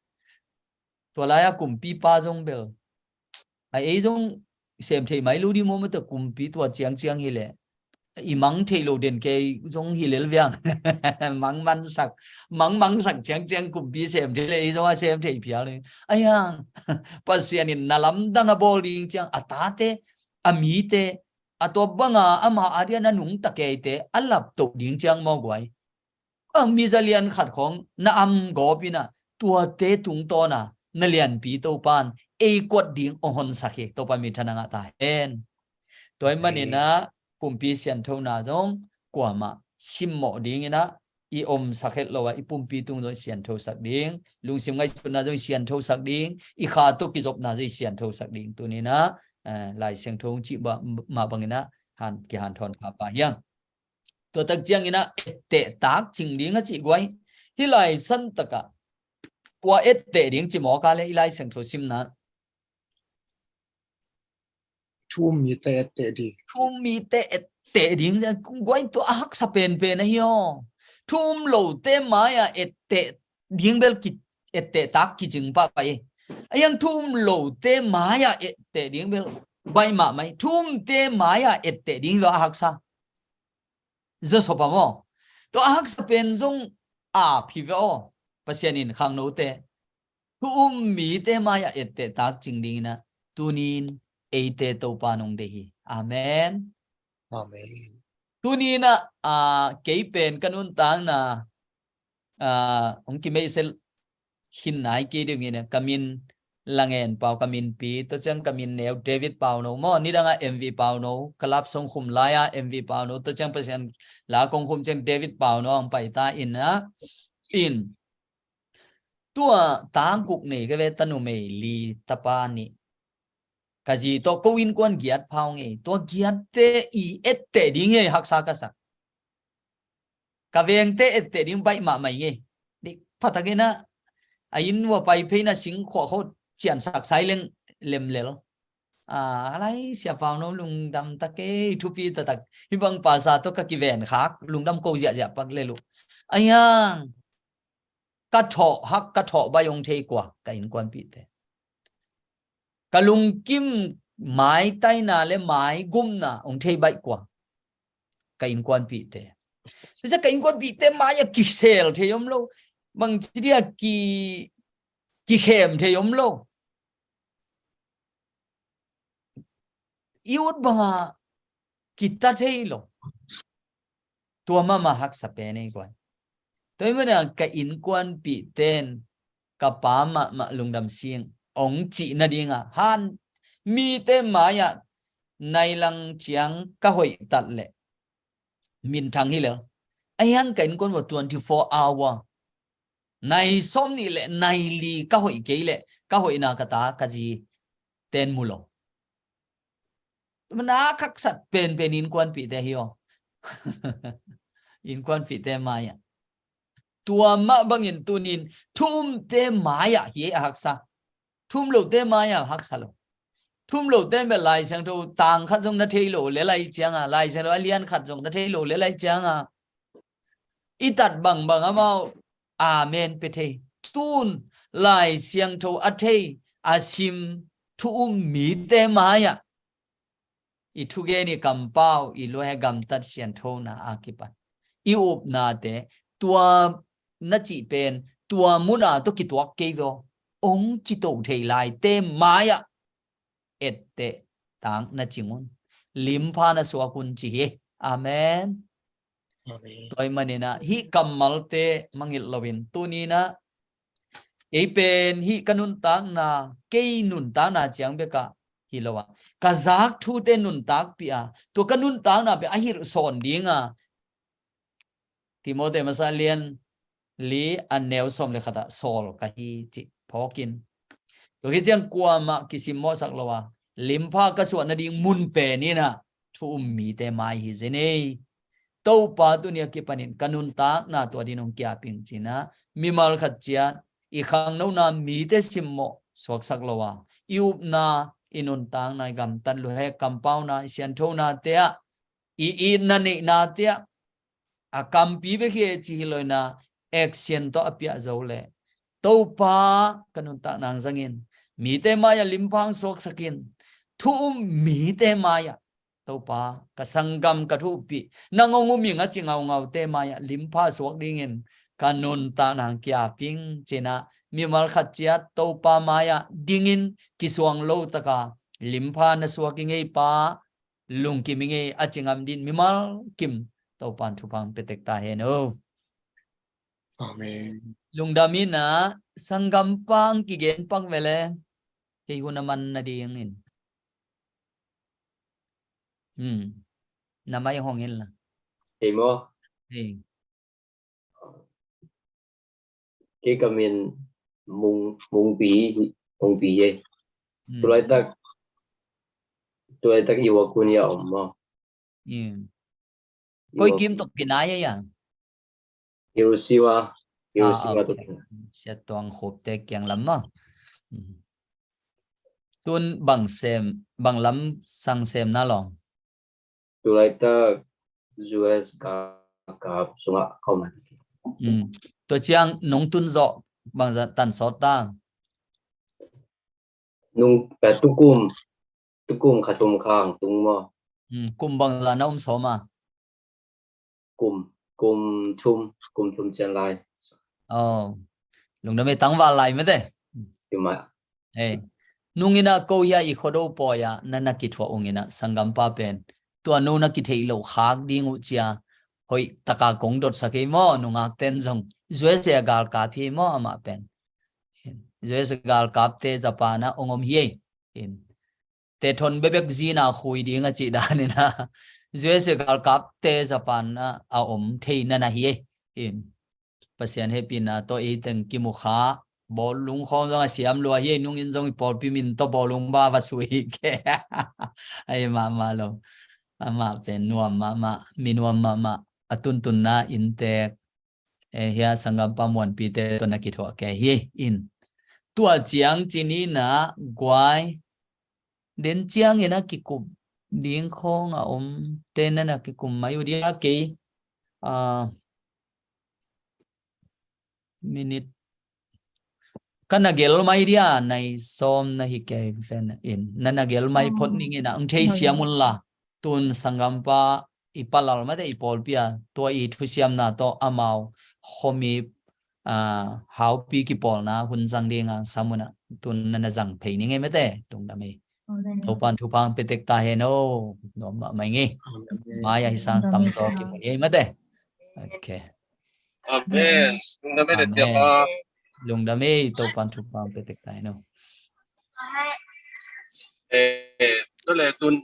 Tua lai-a kumpipa zong bel a ei zong sem thei mai lo di maw mate, kumpi tua ciangciang hi leh i mang thei lo den kei zong hi lel viang. Mang mansak, mang mangsak ciangciang kumpi sem thei le ei zong a sem thei phial ni. A hiang Pasian in na lamdang a bawl ding ciang a tate, a mite, a tua banga ama a dia na nungta keite a laptoh ding ciang maw guai? A mi zalian khat khawng na am gawp inah tuate tungtawna na lianpi Topan ei kuat ding ong honsak hi. Topa minthanna ngah ta hen. Tua ahih maninah kumpi sianthona zong kuamah simmawh dinginah i omsak het lo ah i pumpi tung zong i sianthosak ding, lungsim ngaihsutna zong i sianthosak ding, i kha tawh kizopna zong i sianthosak ding. Tuninah, eh, Lai Siangtho hong cih ba, mah banginah han, kihanthawn phapha hiang. Tua tak cianginah etteh tak cing ding a cih guai. Hih Lai Siangtho ah kua etteh ding ci maw ka le, i Lai Siangtho simna? Thu um mite etteh ding. Thu um mite etteh ding. Guai, tua a haksa penpen ahi aw. Thu um lote mai-ah etteh ding bel ki, etteh tak kicing pahpah hi. A hiang thu um lote mai-ah etteh ding bel baih mahmah hi. Thu umte mai-ah etteh ding bel a haksa. Joseph a maw? Tua a haksa pen zong ap hi ve aw. Pasian in khangnote thu um mite mai-ah etteh tak cing dinginah tunin eite Topa nong deih hi. Amen. Amen. Tuninah, ah, kei pen ka nuntakna, ah, hong kimeihsel khin nai kei ding inah ka min Langen Pau, ka minpi, tua ciang ka min neu David Pauno maw, nidangah M V Pauno, ka lap song khum lai-a M V Pauno, tua ciang Pasian la kong khum ciang David Pauno ang pai ta inah, in tua ta guk nei ka ve, ta numei li, ta pa nih. Ka zi tawh ko innkuan giat pha ong ei. Tua giatte i etteh ding hi a haksa ka sa. Ka vengte etteh ding baih mahmah ing ei. Dik phatak inah a inn ua pai phei inah singkhuah kho ciansak sai leng lemlel. A, a lai Sia Pauno lungdam ta kei, thupi taktak. Hih bang pasa tawh ka kiven khak, lungdam ko ziahziah pak lel uh. A hiang ka thawh hak, ka thawh baih ong thei kua, ka innkuanpihte. Ka lungkim maitaina le maigumna ong thei baih kua, ka innkuanpihte. Sia, ka innkuanpihte mai-ah kisel thei om lo. Bangci dia ki, kikhem thei om lo. I ut bangah kita thei lo. Tua mahmah haksa pen ei guai. Tua ahih manin ka innkuanpihte in ka pa mahmah lungdam sing ong cih nadingah han mite mai-ah nai lang ciang ka hoih tat leh minthang hi lel. A hiang ka innkuan ua twenty-four hour, nai sawm nih le nai li ka hoih kei leh ka hoihna ka ta ka zi ten mu lo. Na haksat penpen innkuanpihte hi aw. Innkuanpihte mai-ah. Tua mah bangin tunin thu umte mai-ah hi a haksa. Thu um lote mai-ah haksa lo. Thu um lote bel Lai Siangtho tang khat zong na thei lo le lai cianga, Lai Siangtho a lian khat zong na thei lo le lai cianga, i tat bangbang amau amen pe thei. Tun Lai Siangtho a thei a sim thu um mite mai-ah i thugen, i kampau, i luahe gamtat sianthona a kipan i upnate, tua na cih pen tua muna tawh kituak kei ve aw. ong ci to thei laite mai-ah etteh tak na cing un. Limpha na suak un ci hi. Amen. Amen. Tua ahih maninah hih kammalte mangilh loin tuninah kei pen hih ka nuntakna, kei nuntakna ciang bekah hi lo a, ka zak thute nuntakpih a, tua ka nuntakna pen a hilh sawn dinga Timothy masa lian li a neu sawm le khatah sawl ka hi cih phawkin, tua khit ciang kuamah kisimmawhsak lo a, limpha ka suah nading mun pen inah thu um mite mai hi zen ei. Topa tuni a kipanin ka nuntakna tua din hong kiaping cinah mimal khat ciat i khangnona mite simmawh suaksak lo a, i upna, i nuntakna, i gamtat luhek kampauna, i sianthonate ah, i itna neihnate ah a kampi bek hi e ci hi lo inah action tawh a piah zo leh Topa ka nuntakna hong zangin, mite mai-ah limpha hong suaksakin, thu um mite mai-ah Topa ka sanggam ka thu uppih, nang hong um ing a ci ngaungaute mai-ah limpha suak dingin ka nuntakna hong kiaping cinah mimal khat ciat Topa mai-ah dingin kisuang lo taka limpha na suak i ngei pa, lungkim i ngei a ci ngam din mimal kim Topan thupha hong pia tek ta hen o. Amen. Lungdam inah sanggampa hong kigen pak ve le, kei hun a man nadingin. Hmm. Na mai hong in la. Kei maw? Hei. Kei ka min Mung, Mungpi, Mungpi e. Hmm. Tulaitak, tulaitak Iwakuni a om maw? Hmm. Koi kim tok kinai a ya? Hiroshima. Hiroshima tok. Siat tuang khop te kiang lam maw? Hmm. Tun bang sem, bang lam sang sem na long? Tulaitak U S galkap sungah ka om a. Hmm. Tua ciang nung tun zawh bangzah tan sawt ta? Nung, eh, tukum, tukum khat kum khang tung maw? Hmm. Kum bangzah na om sawm a? Kum, kum thum, kum thum cian lai. Oh. Lungdam e, tangval lai mete. Hei. Nung inah ko hia i Khuado pawi ah na na kithuah ung inah sanggampa pen tua no na kitheih loh khak ding uh cia hoih taka kong dotsak hi maw? Nungak ten zong U S A galkap hi maw amah pen? U S A galkapte Japan ah ong om hi. Tethon bebek zina khui ding a cih dan inah U S A galkapte Japan ah a om thei na na hi. Pasian hehpihna tawh ei teng kimukha, bawlung khawng zong a siam lua hi. Nungin zong i pawlpi min tawh bawlung ba va sui ke. Ai mahmah lo. Amah pen nuam mahmah, mi nuam mahmah. A tuntunna inntek, eh, hia sanggampa Muanpite tawh na kithuah ke hi in. Tua ciang cininah guai den ciangin a kikup ding khawng a om te na na kikum mai uh dia kei, ah, minit ka na gel mai dia nai sawm na hi kei ven in na na gel mai phot ning inah ang thei siam un la tun sanggampa i palal mate i pawlpi a tua i thusiamna tawh amau khomi, ah, haupi kipawlna hun zang dinga sam unah tun na na zang thei ning ei mate. Lungdam ei. Topan thupha hong pia tek ta hen o. Nuam mahmah ing ei. Mai-ah hi sang tamzaw kimu ni ei mate. Ok. Amen. Lungdam ei. Amen. Lungdam ei, Topan thupha hong pia tek ta hen o. Eh, tu le tun.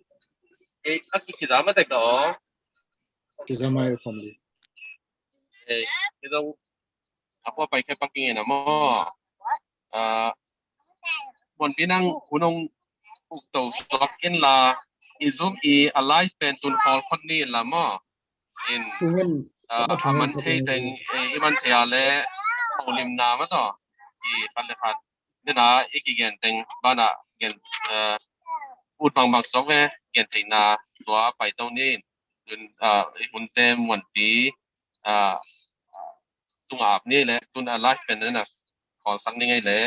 Eh, a ki kiza mate ka o. Kiza mai family. Eh, kiza a pua pai khe paking en a maw? Ah, Muanpi nang hun hong ukto suak in la i zum i a live pen tun khawl khot ni in la maw? In, ah, a man thei teng, eh, i man thei a le holimna maw taw? I khat le khat nena i kigen teng banah gen, eh, ut bangbang suak ve, gen theihna tua pai to ni in. Tun, ah, i hunte Muanpi, ah, tunga ap ni le tun a live pen na na khawlsak ni ngei le